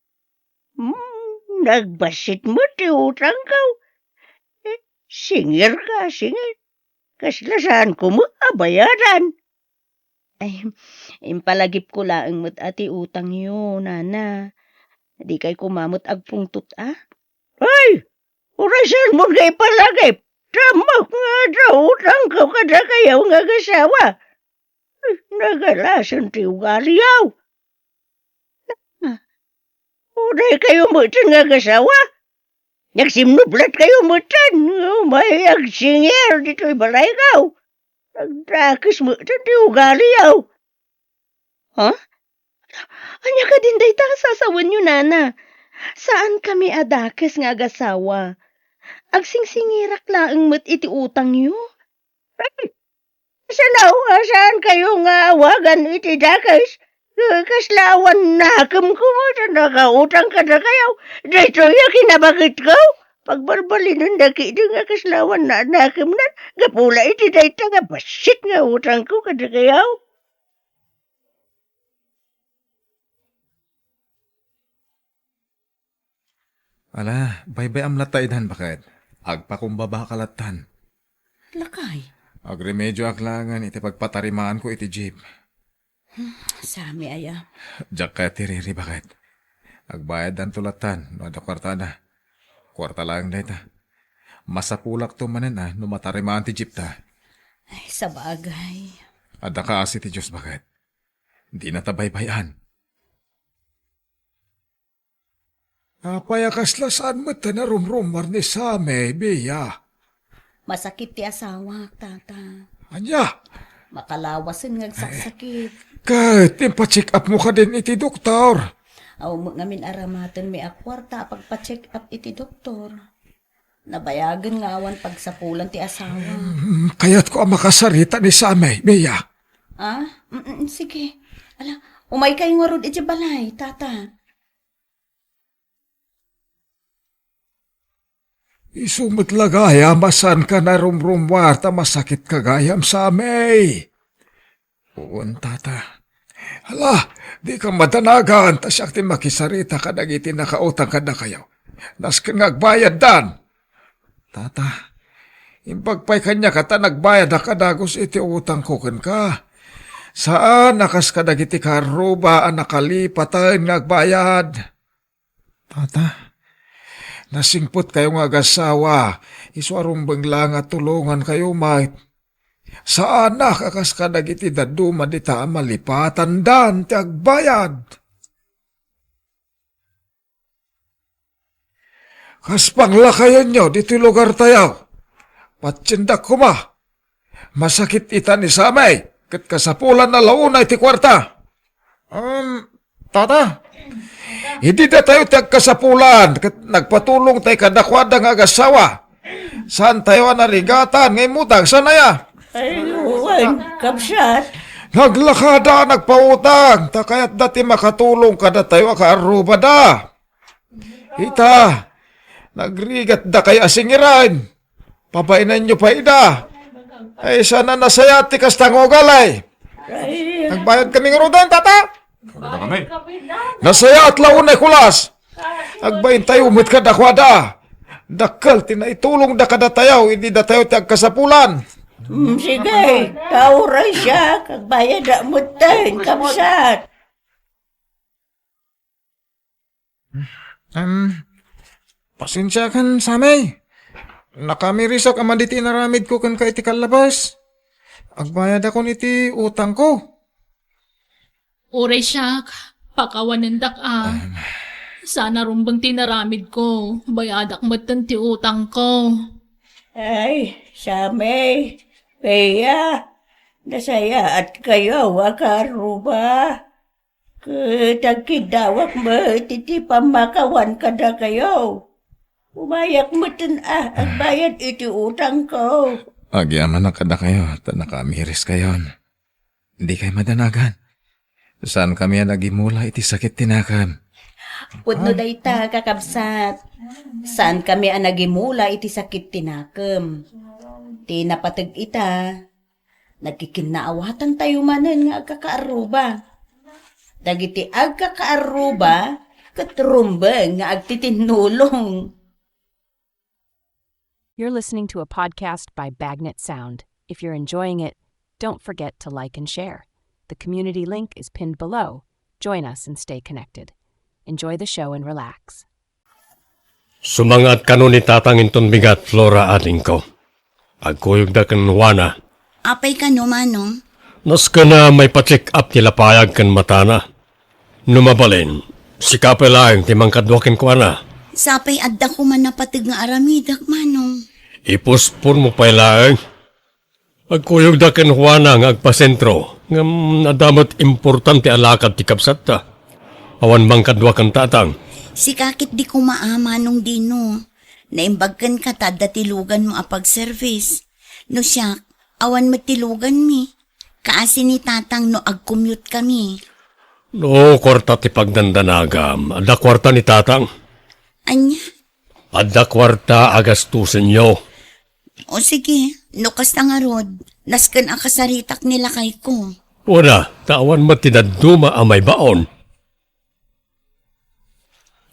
Hmm, nagbassit met ti utangko. Eh, singirka, singir. Kasla saanko met a bayadan. Ay, impalagipko laeng met a ti utangyo, nana. Dikay koma met agpungtot a? Ay, uray saanmon nga ipalagip. Tamok nga adda utangko kadakayo nga agasawa. Nagalasen ti ugaliyo. Uray kayo metten nga agasawa. Nagsimnublat kayo metten. Umay agsingir ditoy balayko. Nagdakes metten ti ugaliyo. Ha? Ania kadin dayta a sasawenyo, nana? Saankami a dakes nga agasawa. Agsingsingirak laeng met iti utangyo. Ay, kasano a saankayo nga awagan iti dakes? Kasla awan nakemko met a nakautang kadakayo. Daytoy a kinabaketko. Pagbalbalinenda ketdi nga kasla awan na-, nakemnan gapu la iti dayta nga bassit nga utangko kadakayo. Ala, baybay-am latta idan, baket. Agpakumbabaka lattan. Lakay. Agremedioak laengen iti pagpatarimaanko iti jeep. Hmm, sami aya. Diak kayat ti riri, baket. Agbayaddanto lattan no adda kuartada. Kuarta laeng dayta. Masapulakto manen a no matarimaan ti jeepta. Ay, sabagay. Adda kaasi ti Dios, baket. Dinata baybay-an. Apay a kasla saan met a narumrumuar ni Sami, Bea? Masakit ti asawak, tata. Ania? Makalawasen nga agsaksakit. Ket impacheck up mo kadin iti doktor? Aw, met ngamin aramatenmi a kuarta a pagpa-check up iti doktor. Nabayagen nga awan pagsapulan ti asawa. Mm, kayatko a makasarita ni Samay, Mia. Ah? Mm, mm, sige. Ala, umaykayo ngarud iti balay, tata. Isu met la gayam a saanka narumrumuar ta masakitka gayam, Samay. Wen, tata. Hala, dika madanagan, ta siak ti makisarita kadagiti nakautang kadakayo. Nasken nga agbayaddan. Tata, imbag pay kaniak ta nagbayadak a dagus iti utangko kenka. Saan a kas kadagiti kaarruba a nakalipaten nga agbayad. Tata, nasingpetkayo nga agasawa, isu a rumbeng la nga tulongankayo met. Saanak a kas kadagiti dadduma dita a malipatandan ti agbayad. Kas panglakayonyo ditoy lugartayo, patiendak koma. Masakit ita ni Samay, ket kasapulanna la unay ti kuarta. Um, tata, idi datayo ti agkasapulan, ket nagpatulongtayo kadakuada nga agasawa. Saantayo a narigatan nga immutang, saan aya? Ay, wen, kabsat. Naglakada a nagpautang, ta kayatda ti makatulong kadatayo a kaarrubada. Ita, nagrigatdakayo a singiran. Pabainanyo pay ida. Ay, saan a nasayaat ti kasta nga ugali. Ay. Nagbayad kami ngaruden, tata? Nagbayad kami. Nasayaat la unay kulas. Agbaintayo met kadakuada. Dakkel ti naitulongda kadatayo idi datayo ti agkasapulan. Mm, sige, kauray siak. Agbayad a metten, kabsat. Em, pasensiakan, Samay. Nakamirisak a madi ti inaramidko kenka iti kallabas. Agbayadakon iti utangko. Uray siak, pakawanendak a. Em. Saan a rumbeng ti inaramidko. Bayadak metten ti utangko. Ay, Samay, Bea, nasayaatkayo a kaarruba. Ket agkiddawak met iti pammakawan kadakayo. Umayak metten a agbayad iti utangko. Agyamanak kadakayo, ta nakamiriskayon. Dikay madanagan. Saankami a nagimula iti sakit ti nakem. Pudno dayta, kakabsat. Saankami a nagimula iti sakit ti nakem. Ti napateg ita, nagkikinnaawatantayo manen nga agkakaarruba. Dagiti agkakaarruba ket rumbeng nga agtitinnulong. You're listening to a podcast by Bagnet Sound. If you're enjoying it, don't forget to like and share. The community link is pinned below. Join us and stay connected. Enjoy the show and relax. Sumangaat kano ni Tatang inton bigat, Flora, adingko. Agkuyogda ken Juana. Apay kano, Manong? Nasken a maipa-check up ti lapayag ken matana. No mabalin, sika pay laeng ti mangkadua kenkuana. Sapay adda koma napateg nga aramidek, Manong. Ipuspon mo pay laeng. Agkuyogda ken Juana nga agpasentro, ngem adda met importante a lakad ti kabsatta. Awan mangkadua ken Tatang. Sika ket di koma a, Manong Dino. Naimbag kenka ta adda ti luganmo a pagservice. No siak, awan met ti luganmi. Kaasi ni Tatang no agcommute kami. No kuarta ti pagdandanagam, adda kuarta ni Tatang. Ania? Adda kuarta a gastusenyo. O sige, no kasta ngarud, nasken a kasaritak ni lakayko. Wala, ta awan met ti dadduma a maibaon.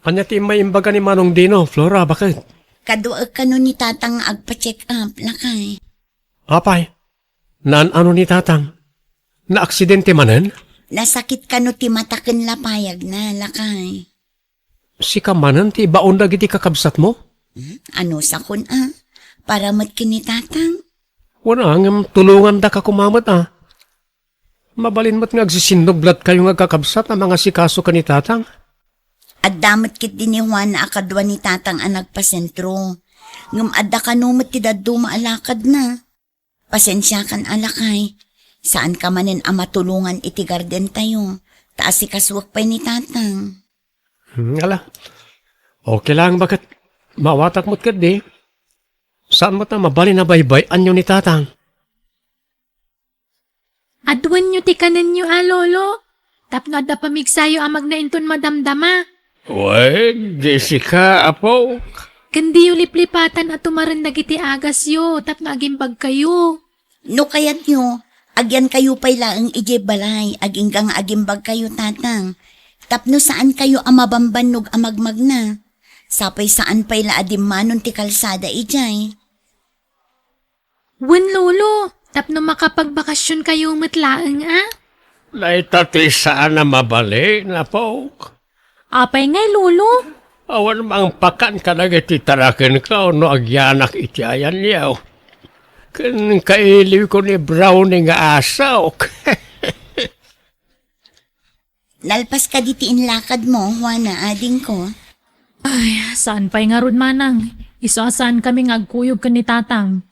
Ania ti immay imbaga ni Manong Dino, Flora, baket? Kaduaek kano ni Tatang nga agpa-check up, lakay. Apay, naan-ano ni Tatang? Naaksidente manen? Nasakit kano ti mata ken lapayagna, lakay. Sika manen ti ibaon dagiti kakabsatmo? Hmm? Ano sakon a? Para met ken ni Tatang? Wen a, ngem tulongandaka koma met a. Mabalin met nga agsisinnublatkayo nga agkakabsat a mangasikaso ken ni Tatang. Adda met ketdi ni Juana a kadua ni Tatang a nagpasentro. Ngem adda kano met ti dadduma a lakadna. Pasensiakan a lakay. Saanka manen a matulongan iti gardentayo, ta asikasuek pay ni Tatang. Hmm, ala. Okay lang, baket. Maawatak met ketdi. Saan met a mabalin a baybay-anyo ni Tatang? Aduenyo ti kanenyo a, Lolo, tapno adda pamigsayo a magna inton madamdama. Wen, Jessica, apo. Ken diyo liplipatan a tumaren dagiti agasyo tapno agimbagkayo. No kayatyo, agyankayo pay laeng idiay balay, agingga nga agimbagkayo, Tatang. Tapno saankayo a mabambannog a magmagna. Sapay saan pay la a dimmanon ti kalsada idiay. Wen, Lolo, tapno makapagbakasionkayo met laeng a. Dayta ti saan a mabalin, apok. Apay ngay, Lolo? Awan mangpakan kadagiti tarakenko no agyanak iti ayanyo. Ken kailiwko ni Brownie nga asok. Nalpas kadi ti inlakadmo, Juana, adingko? Ay, saan pay ngarud, Manang. Isu a saankami nga agkuyog ken ni Tatang.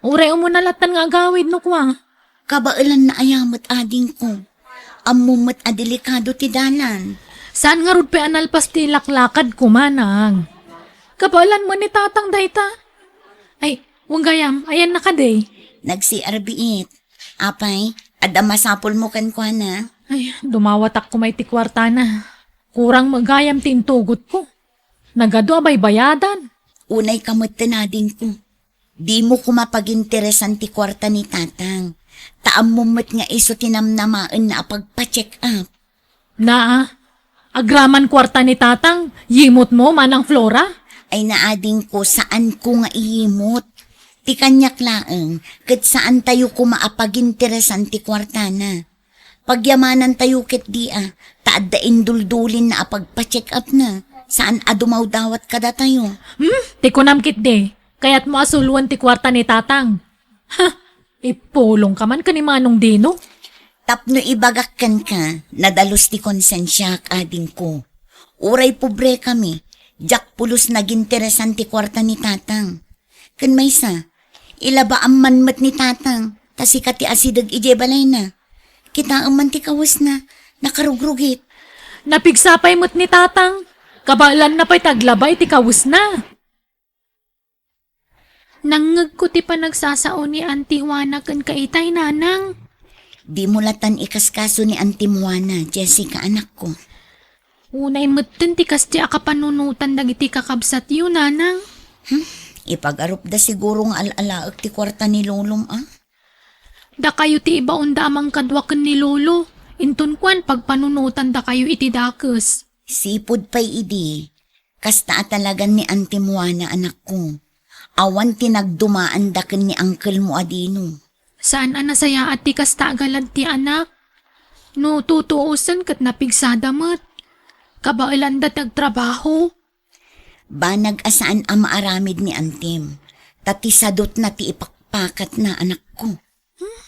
Uray umuna lattan nga agawid no kua. Kabaelanna aya met, adingko? Ammom met a delikado ti dalan. Saan ngarud pay a nalpas ti laklakadko, Manang. Kabaelan met ni Tatang dayta. Ay, wen gayam, ayanna kadi? Nag-C R biit. Apay, adda masapulmo kenkuana? Ay, dumawatak koma iti kuartana. Kurang met gayam ti intugotko. Nagadu a baybayadan. Unayka metten, adingko. Dimo koma paginteresan ti kuarta ni Tatang. Ta ammom met nga isu ti namnamaenna a pagpa-check up. Naa, agraman kuarta ni Tatang, yimotmo, Manang Flora? Ay, naadingko, saanko nga iyimot. Ti kaniak laeng, ket saantayo koma a paginteresan ti kuartana. Pagyamanantayo ketdi a, ta adda induldulin na a pagpa-check up na, saan a dumawdawat kadatayo. Hmm? Ti kunam ketdi, kayatmo a suloen ti kuarta ni Tatang. Ha! Ipulongka man ken ni Manong Dino? Tapno ibagak kenka, nadalus ti konsensiak, adingko. Uray pobrekami, diak pulos naginteresan ti kuarta ni Tatang. Ken maysa, ilabaam man met ni Tatang, ta sika ti asideg idiay balayna. Kitaem man ti kawesna, nakarugrugit. Napigsa pay met ni Tatang, kabaelanna pay ti aglaba iti kawesna. Nangngegko ti panagsasao ni Auntie Juana kenka itay, Nanang. Dimo latan ikaskaso ni Auntie Juana, Jessica, anakko. Unay metten ti kasdi a kapanunotan dagiti kakabsatyo, Nanang. Hmm? Ipagarupda siguro nga al-alaek ti kuarta ni Lolom, a? Dakayo ti ibaonda a mangkadua ken ni Lolo. Inton kuan, pagpanunotandakayo iti dakes. Sipud pay idi, kasta a talagan ni Auntie Juana, anakko. Awan ti nagdumaanda ken ni angkelmo a Dino. Saan a nasayaat ti kasta a galad ti anak. No tutuosen ket napigsada met. Kabaelanda ti agtrabaho. Banag a saan a maaramid ni Antim, ta ti sadutna ti ipakpakatna, anakko. Hmm?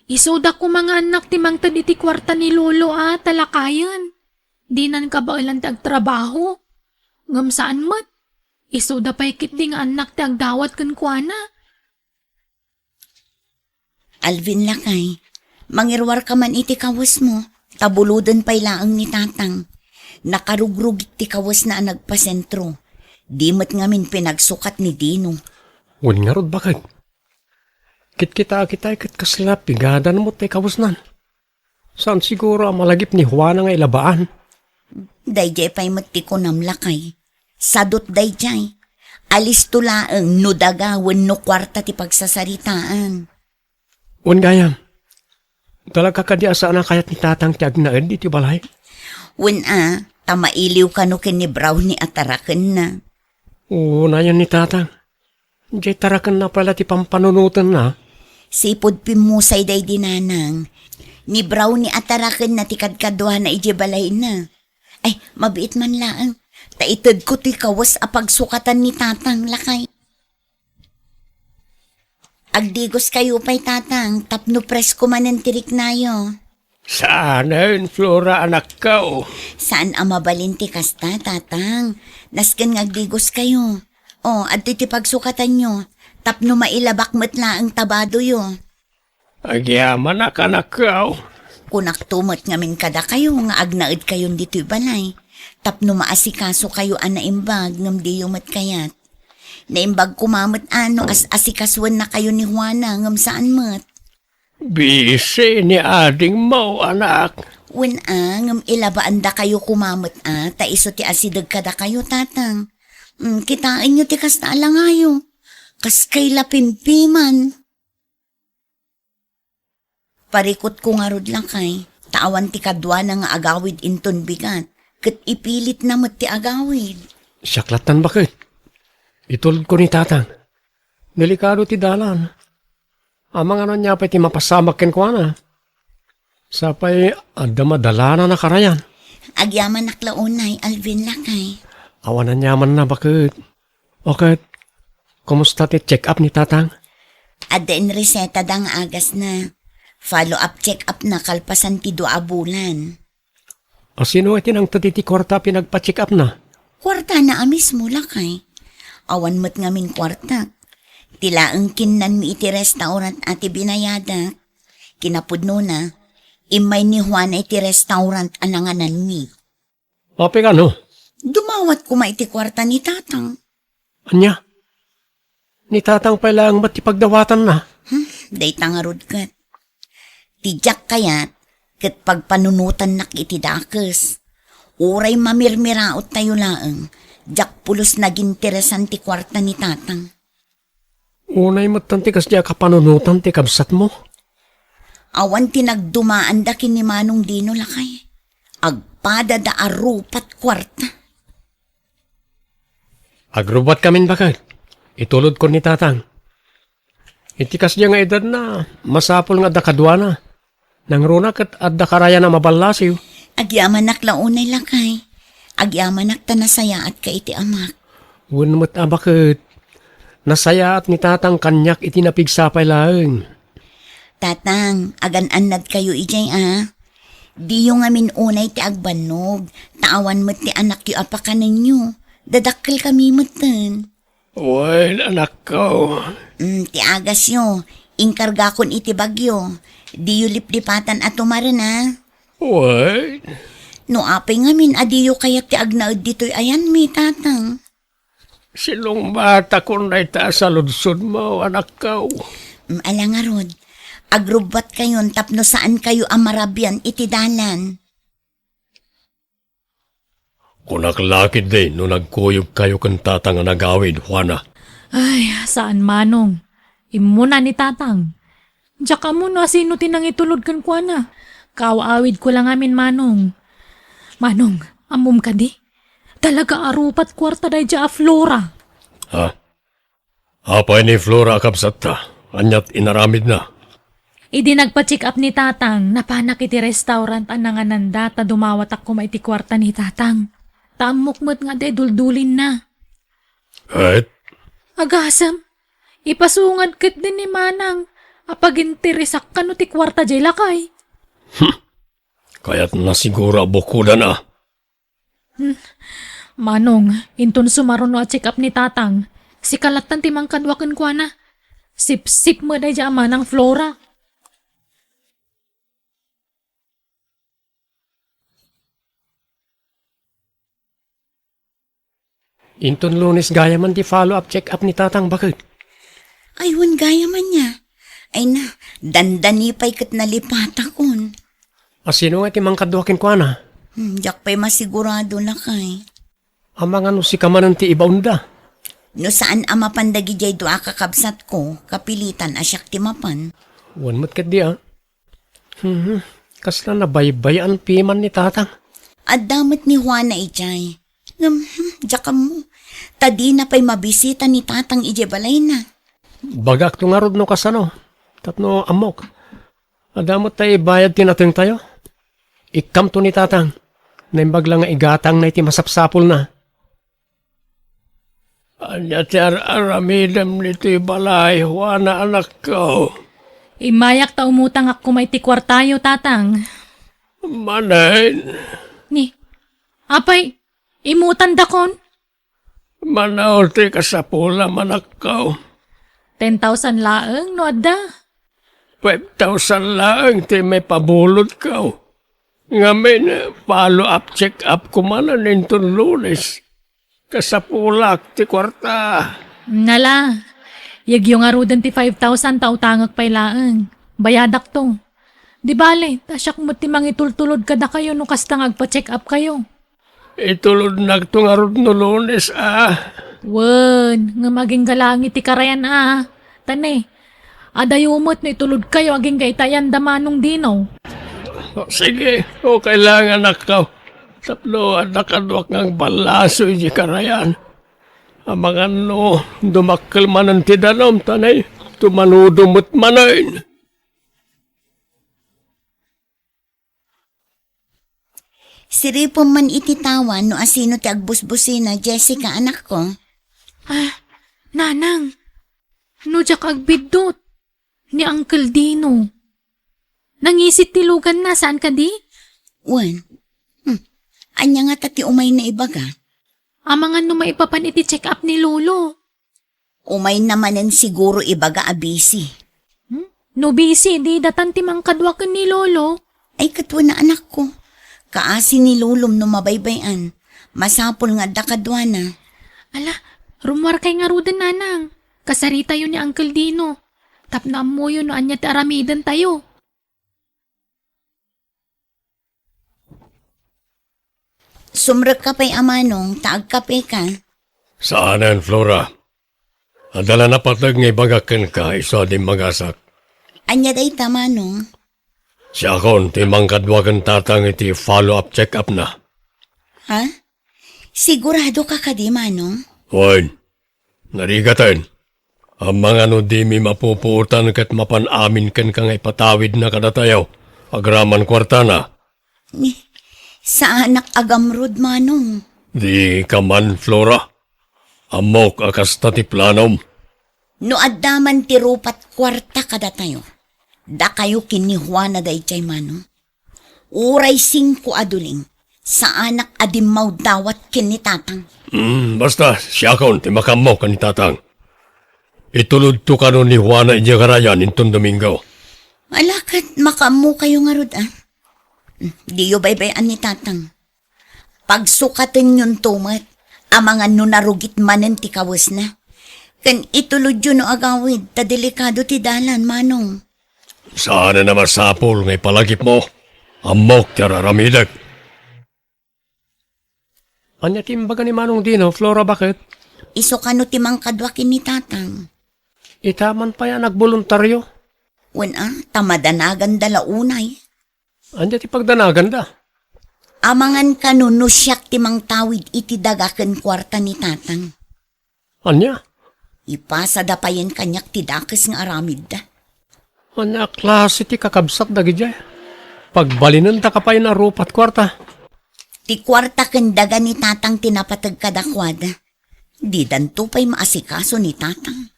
Isuda koma nga annak ti mangted iti kuarta ni Lolo a talakayen. Dinan kabaelan ti agtrabaho. Ngem saan met. Isuda pay ketdi nga annak ti agdawat kenkuana. Alvin, lakay, mangiruarka man iti kawesmo, ta buloden pay laeng ni Tatang. Nakarugrugit ti kawesna a nagpasentro. Di met ngamin pinagsukat ni Dino. Wen ngarud, baket. Kitkitaak itay ket kasla pigadan met ti kawesnan. Saan siguro a malagip ni Juana nga ilabaan? Daydiay pay met ti kunam, lakay. Sadut daydiay. Alisto laeng no daga wenno kuarta ti pagsasaritaan. Wen gayam, talaga kadi a saan a kayat ni Tatang ti agnaed iti balay? Wen a, ta mailiw kano ken ni Brownie a tarakenna. Unayen ni Tatang. Diay tarakenna pay la ti pampanunotenna. Sipud pimmusay daydi, Nanang. Ni Brownie a tarakenna ti kadkaduana idiay balayna. Ay, mabiit man laeng. Ta itedko ti kawes a pagsukatan ni Tatang, lakay. Agdigoskayo pay, Tatang, tapno presko manen ti riknayo. Saanen, Flora, anakko. Saan a mabalin ti kasta, Tatang. Nasken nga agdigoskayo. O, adtoy ti pagsukatanyo, tapno mailabak met laeng ta badoyo. Agyamanak, anakko. Kunakto met ngamin kadakayo nga agnaedkayon ditoy balay, tapno maasikasokayo a naimbag ngem diyo met kayat. Naimbag koma met a no as-asikasuennakayo ni Juana ngem saan met. Bisi ni adingmo, anak. Wen a, ngem ilabaandakayo koma met a, ta isu ti asideg kadakayo, tatang. Mm, kitaenyo ti kasta a langayo. Kas kay lapimpiman. Parikutko ngarud, lakay, ta awan ti kaduana nga agawid inton bigat, ket ipilitna met ti agawid. Siak lattan, baket. Itulodko ni tatang. Delikado ti dalan. Amangan ania pay ti mapasamak kenkuana. Sapay adda madalanana karayan. Agyamanak la unay, Alvin, lakay. Awan aniamanna, baket. O ket, kumusta ti check-up ni tatang? Adda inresetada nga agasna. Follow-up check-up na kalpasan ti dua a bulan. A sino iti nangted iti kuarta a pinagpa-check-up na? Kuartana a mismo, lakay. Awan met ngamin kuarta. Ti laeng kinnanmi iti restaurant a ti binayadak. Kinapudnona, immay ni Juana iti restaurant a nangananmi. Apay kano? Dumawat koma iti kuarta ni tatang. Ania? Ni tatang pay laeng met ti pagdawatanna. Hmm, dayta ngarud ket. Ti diak kayat, ket pagpanunotannak iti dakes. Uray mamirmiraottayo laeng, diak pulos naginteresan ti kuarta ni tatang. Unay met ti kasdi a kapanunotan ti kabsatmo. Awan ti nagdumaanda ken ni Manong Dino, lakay. Agpadada a rupat kuarta. Agrubbat kamin, baket. Itulodko ni tatang. Iti kasdi nga edadna, masapul nga adda kaduana. Nangruna ket adda karayan a maballasiw. Agyamanak la unay, lakay. Agyamanak ta nasayaatka iti amak. Wen met a, baket. Nasayaat ni tatang kaniak iti napigsa pay laeng. Tatang, agan-annadkayo idiay a. Diyo ngamin unay ti agbannog, ta awan met ti anakyo a pakanenyo. Dadakkelkami metten. Wen, anakko. Mm, ti agasyo, inkargakon iti bagyo. Diyo liplipatan a tumaren a. Wen. No apay ngamin a diyo kayat ti agnaed ditoy ayanmi, tatang. Silungbatakon dayta a saludsodmo, anakko. Mm, ala ngarud, agrubbatkayon tapno saankayo a marabian iti dalan. Kunak la ketdi no nagkuyogkayo ken tatang a nagawid, Juana. Ay, saan, Manong. Immuna ni tatang. Diak ammo no asino ti nangitulod kenkuana. Kaaw-awidko la ngamin, Manong. Manong, ammom kadi? Talaga a rupat kuarta daydiay a Flora. Ha? Apay ni Flora a kabsatta? Aniat inaramidna? Idi nagpa-check up ni tatang, napanak iti restaurant a nangananda ta dumawatak koma iti kuarta ni tatang. Ta ammok met nga adda iduldulinna. Et? Agasem, ipasungad ketdi ni manang a paginteresak kano ti kuarta diay lakay. Kayatna siguro a bukodan a. Hmm. Manong, inton sumaruno a check-up ni tatang, sika lattan ti mangkadua kenkuana. Sipsip met daydiay a manang Flora. Inton Lunes gayaman ti follow-up check-up ni tatang, baket. Ay, wen gayaman nia. Ay na, dandani pay ket nalipatakon. A sino nga ti mangkadua kenkuana? Hmm, diak pay masigurado, lakay. Amangan no sika manen ti ibaonda? No saan a mapan dagidiay dua a kakabsatko, kapilitan a siak ti mapan. Wen met ketdi a. Hmm, kasla nabaybay-an piman ni tatang. Adda met ni Juana idiay. Ngem, hmm, diak ammo. Ta dina pay mabisita ni tatang idiay balayna. Bagakto ngarud no kasano, tapno ammok. Adda met ta ibayad ti natengtayo. Ikkamto ni tatang. Naimbag la nga igatangna iti masapsapulna. Ania ti ar-aramidem ditoy balay, Juana, anakko? Immayak ta umutangak koma iti kuartayo, tatang. Manen? Ni, apay, imutandakon? Mano ti kasapulam, anakko? Ten thousand laeng no adda. Five thousand laeng ti maipabulodko. Ngamin, follow-up check-up ko manen inton Lunes. Kasapulak ti kuarta. Nala, yegyo ngaruden ti five thousand ta utangek pay laeng. Bayadakto. Di bale, ta siak met ti mangitultulod kadakayo no kasta nga agpa-check-up kayo. Itulodnakto ngarud no Lunes, a. Wen, ngem agingga laeng iti karayan, a. Ta ne, adayo met no itulodkayo agingga iti ayan da Manong Dino. O, sige, okay lang, anakko. Tapno adda kaduak nga agballasi iti karayan. Amangan no dumakkel manen ti danum, ta ne, tumanudo met manen. Siripem man iti tawa no asino ti agbusbusina, Jessica, anakko. Ah, nanang, no diak agbiddut, ni Uncle Dino. Nangisit ti luganna, saan kadi? Wen. Hmm. Ania ngata ti umayna ibaga? Amangan no maipapan iti check-up ni Lolo. Umayna manen siguro ibaga a busy. Hmm? No busy, di datan ti mangkadua ken ni Lolo. Ay, ket wen a, anakko. Kaasi ni Lolom no mabaybay-an. Masapul nga adda kaduana. Ala, rummuarkay ngaruden, nanang. Kasaritayo ni Uncle Dino. Tapno ammoyo no ania ti aramidentayo. Sumrekka pay a manong, ta agkapeka. Saanen, Flora. Adda la napateg nga ibagak kenka, isu a dimmagasak. Ania dayta, manong? Siakon ti mangkadua ken tatang iti follow-up check-up na. Ha? Siguradoka kadi, manong? Wen. Narigaten. Amangan no dimi mapupuotan ket mapan amin kenka nga ipatawidna kadatayo, agraman kuartana. Ni, saanak a gamrud, manong. Di ka man, Flora. Ammok a kasta ti planom. No adda man ti rupat kuarta kadatayo, dakayo ken ni Juana daydiay, manong. Uray singko a duling, saanak a dimmawdawat ken ni tatang. Hmm, basta, siakon ti makaammo ken ni tatang. Itulodto kano ni Juana idiay karayan inton Domingo. Ala ket makaammokayo ngarud, a. Hmm, diyo baybay-an ni tatang. Pagsukatenyonto met, amangan no narugit manen ti kawesna. Ken itulodyo no agawid, ta delikado ti dalan, manong. Saan a masapul nga ipalagipmo. Ammok ti ar-aramidek. Ania ti imbaga ni Manong Dino, Flora, baket? Isu kano ti mangkadua ken ni tatang. Ita man pay a nagboluntario? Wen a, ta madanaganda la unay. Ania ti pagdanaganda? Amangan kano no siak ti mangtawid iti daga ken kuarta ni tatang. Ania? Ipasada payen kaniak ti dakes nga aramidda. Ania a klase ti kakabsat dagidiay? Pagbalinendaka payen a rupat kuarta. Ti kuarta ken daga ni tatang ti napateg kadakuada. Didanto pay maasikaso ni tatang.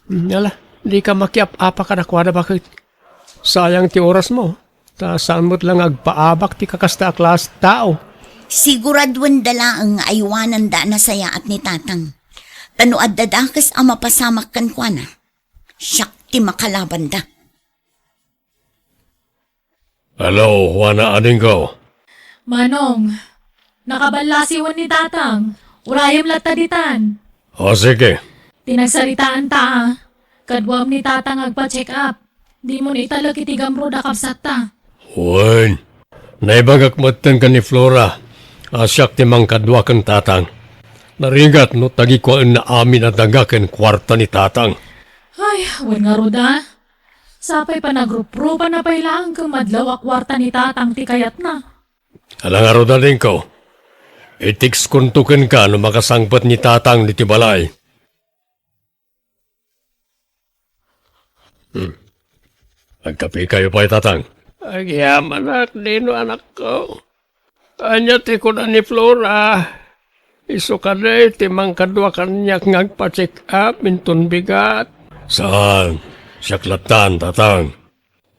Hmm, ala, dika makiap-apa kadakuada, baket? Sayang ti orasmo, ta saan met la nga agpaabak ti kakasta a klase tao. Siguraduenda laeng nga aywananda a nasayaat ni tatang. Ta no adda dakes a mapasamak kenkuana, siak ti makalabanda. Hello, Juana, adingko. Manong, nakaballasiwen ni tatang. Urayem latta ditan. O, sige. Ti nagsaritaanta, a. Kaduam ni tatang agpa-check up. Dimon italek iti gamrud a kabsatta. Wen, naibagak metten ken ni Flora a siak ti mangkadua ken tatang. Narigat no tagikuaenna amin a daga ken kuarta ni tatang. Ay, wen ngarud, a. Sapay panagruprupanna pay laeng ken madlaw a kuarta ni tatang ti kayatna. Ala ngarud, adingko. I-textkonto kenka no makasangpet ni tatang ditoy balay. Hmm. Agkapekayo pay, tatang. Agyamanak, Dino, anakko. Ania ti kuna ni Flora? Isu kadi ti mangkadua kaniak nga agpa-check up inton bigat? Saan. Siak lattan, tatang.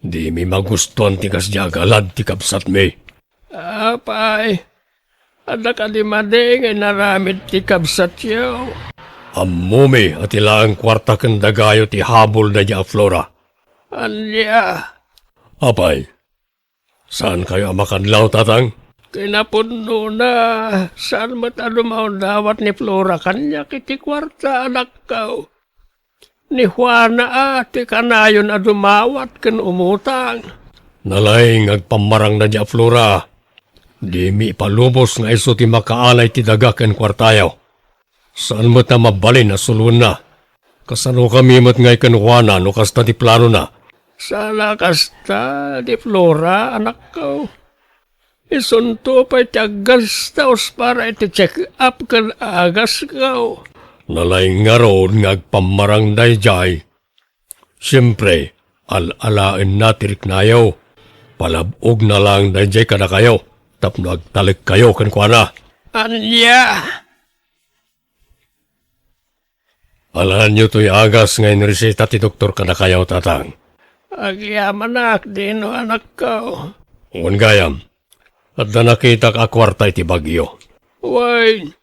Dimi magustuan ti kasdiay a galad ti kabsatmi. Apay, Adda kadi madi nga inaramid ti kabsatyo? Ammomi a ti laeng kuarta ken dagayo ti habol daydi a Flora. Ania? Apay, saankayo a makadlaw, Tatang? Kinapudnona, saan met a dumaw-dawat ni Flora kaniak iti kuarta, anakko. Ni Juana a ti kanayon a dumawat ken umutang. Nalaing nga agpammarang daydi a Flora. Dimi ipalubos nga isu ti makaalay ti daga ken kuartayo. Saan met a mabalin a suloenna. Kasanokami met ngay ken Juana no kasta ti planona? Saan a kasta ni Flora, anakko. Isunto pay ti aggastaos para iti check-up ken agasko. Nalaing ngarud nga agpammarang daydiay. Siempre, al-alaenna ti riknayo. Palab-ogna laeng daydiay kadakayo tapno agtalekkayo kenkuana. Ania? Alaenyo toy agas nga inreseta ti doktor kadakayo, Tatang. Agyamanak, Dino, anakko. Wen gayam, adda nakitak a kuarta iti bagyo. Wen,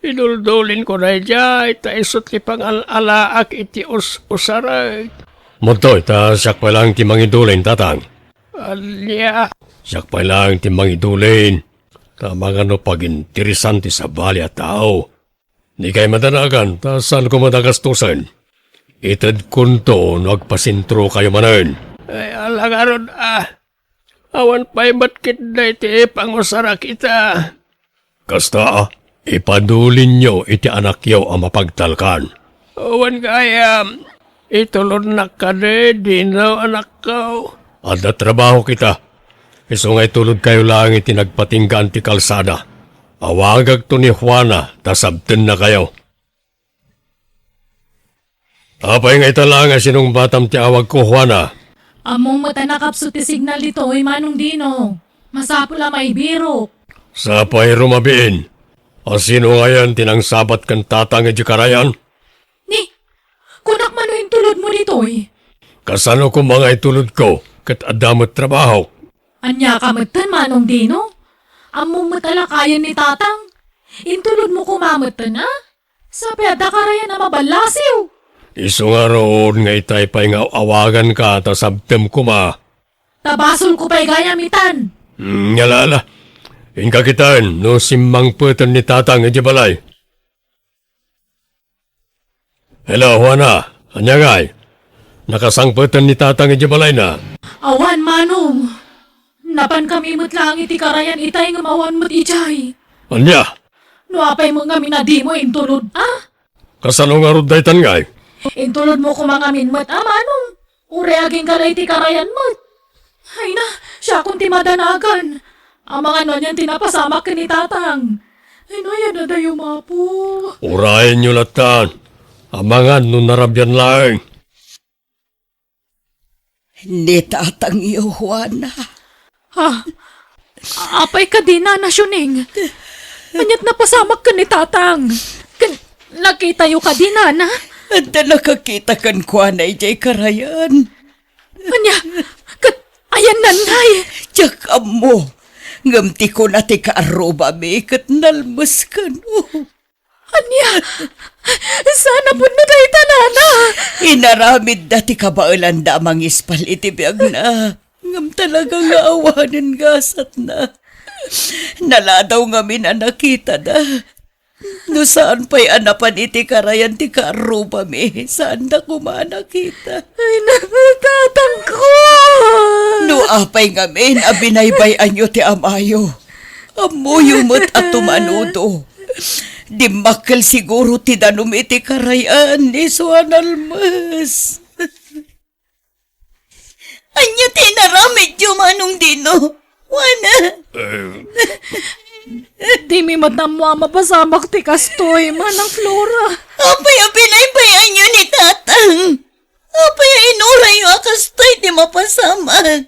iduldulinko daydiay, ta isu ti pangal-alaak iti us-usarek. Madtoy, ta siak pay laeng ti mangidulin, Tatang. Ania? Siak pay laeng ti mangidulin. Ta amangan no paginteresan ti sabali a tao. Dikay madanagan, ta saanko met a gastusen. Itedkonto no agpasentrokayo manen. Ay, ala ngarud, a. Awan pay met ketdi ti pangusarak ita. Kasta, a, ipadulinyo iti anakyo a mapagtalkan. Wen gayam, itulodnak kadi, Dino, anakko. Adda trabaho kita. Isu nga itulodkayo laeng iti nagpatinggaan ti kalsada. Awagakto ni Juana ta sabtennakayo. Apay nga ita laeng a sinungbatam ti awagko, Juana? Ammom met a nakapsut ti signal ditoy, Manong Dino. Masapul a maibirok. Sapay rumabiin. A sino ngayen ti nangsabat ken Tatang idiay karayan? Ni, kunak man no intulodmo ditoy? Kasano koma nga itulodko ket adda met trabaho? Ania ka metten, Manong Dino? Ammom met a lakayen ni Tatang. Intulodmo koma metten, a? Sapay adda karayan a maballasiw. Isu ngarud nga itay pay nga awaganka ta sabtem koma. Ta basolko pay gayam itan. Hmm, ala, ala. Inka kitaen no simmangpeten ni Tatang idiay balay. Hello, Juana. Ania ngay? Nakasangpeten ni Tatang idiay balayna? Awan, Manong. Napankami met laeng iti karayan itay ngem awan met idiay. Ania? No apay met ngamin a dimo intulod, a? Kasano ngarud daytan ngay? Intulodmo koma ngamin met, a, Manong? Uray agingga la iti karayan met. Ay na, siakon ti madanagan. Amangan no anian ti napasamak ken ni Tatang. Ay na, yan adayo, mapo. Urayenyo lattan. Amangan no narabian laeng. Ni Tatangyo, Juana. Ha? Apay kadi, Nana Siuning? Aniat napasamak ken ni Tatang? Ken nakitayo kadi, Nana? Adda nakakita kenkuana idiay karayan. Ania? Ket ayanna ngay? Diak ammo. Ngem ti kuna ti kaarrubami ket nalmes kano. Ania? Saan a pudno dayta, Nana? Inaramidda ti kabaelanda a mangispal iti biagna. Ngem talaga nga awanen gasatna. Naladaw ngamin a nakitada. No saan pay a napan iti karayan ti kaarrubami, saanda koma a nakita. Ay, naku, tatangko! No apay ngamin a binaybay-anyo ti amayo, ammoyo met a tumanudo. Dimmakkel siguro ti danum iti karayan ni Juan Almes. Ania ti inaramidyo, Manong Dino? Juana? Eh. Dimi met ammo a mapasamak ti kastoy, Manang Flora. Apay a binaybay-anyo ni Tatang? Apay a inurayyo a kastoy ti mapasamak?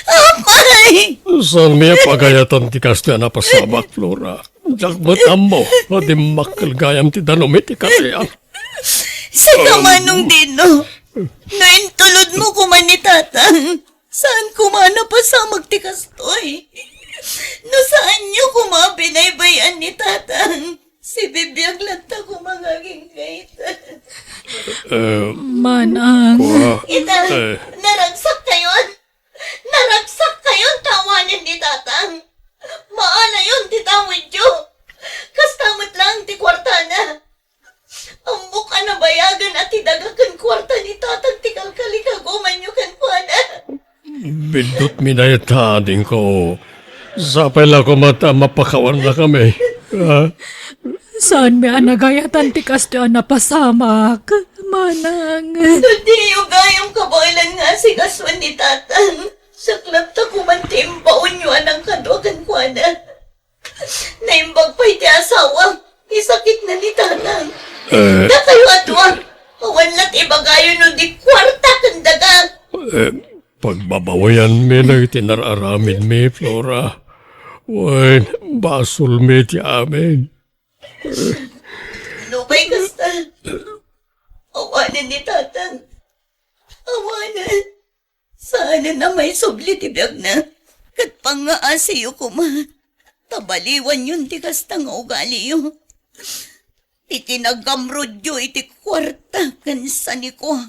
Apay! Saanmi a pagayatan ti kastoy a napasamak, Flora. Diak met ammo a dimmakkel gayam ti danum iti karayan. Sika, Manong Dino, no intulodmo koma ni Tatang, saan koma a napasamak ti kastoy? No saanyo koma a binaybay-an ni Tatang, sibibiag latta koma nga agingga ita. Eh, Manang. Kua, Ita, eh. Naragsakkayon. Naragsakkayon ta awanen ni Tatang. Maalayon ti tawidyo. Kasta met laeng ti kuartana. Ammok a nabayagen a ti daga ken kuarta ni Tatang ti kalkalikagumanyo kenkuana. Biddutmi dayta, adingko. Sapay la koma ta mapakawannakami. Ha? Saanmi a nagayatan ti kastoy a napasamak, Manang. No diyo gayam kabaelan nga asikasuen ni Tatang, saklapta koman ti imbaonyo a nangkadua kenkuana. Naimbag pay ti asawa, isakitna ni Tatang. Eh. Dakayo a dua, awan la ti ibagayo no di kuarta ken daga. Eh, pagbabawianmi dagiti nar-aramidmi, Flora. Wen, basolmi ti amin. Nupay kasta, awanen ni Tatang. Awanen. Saanen a maisubli ti biagna. Ket pangngaasiyo koma ta baliwanyon ti kasta nga ugaliyo. Ti kinagamrudyo iti kuarta ken sanikua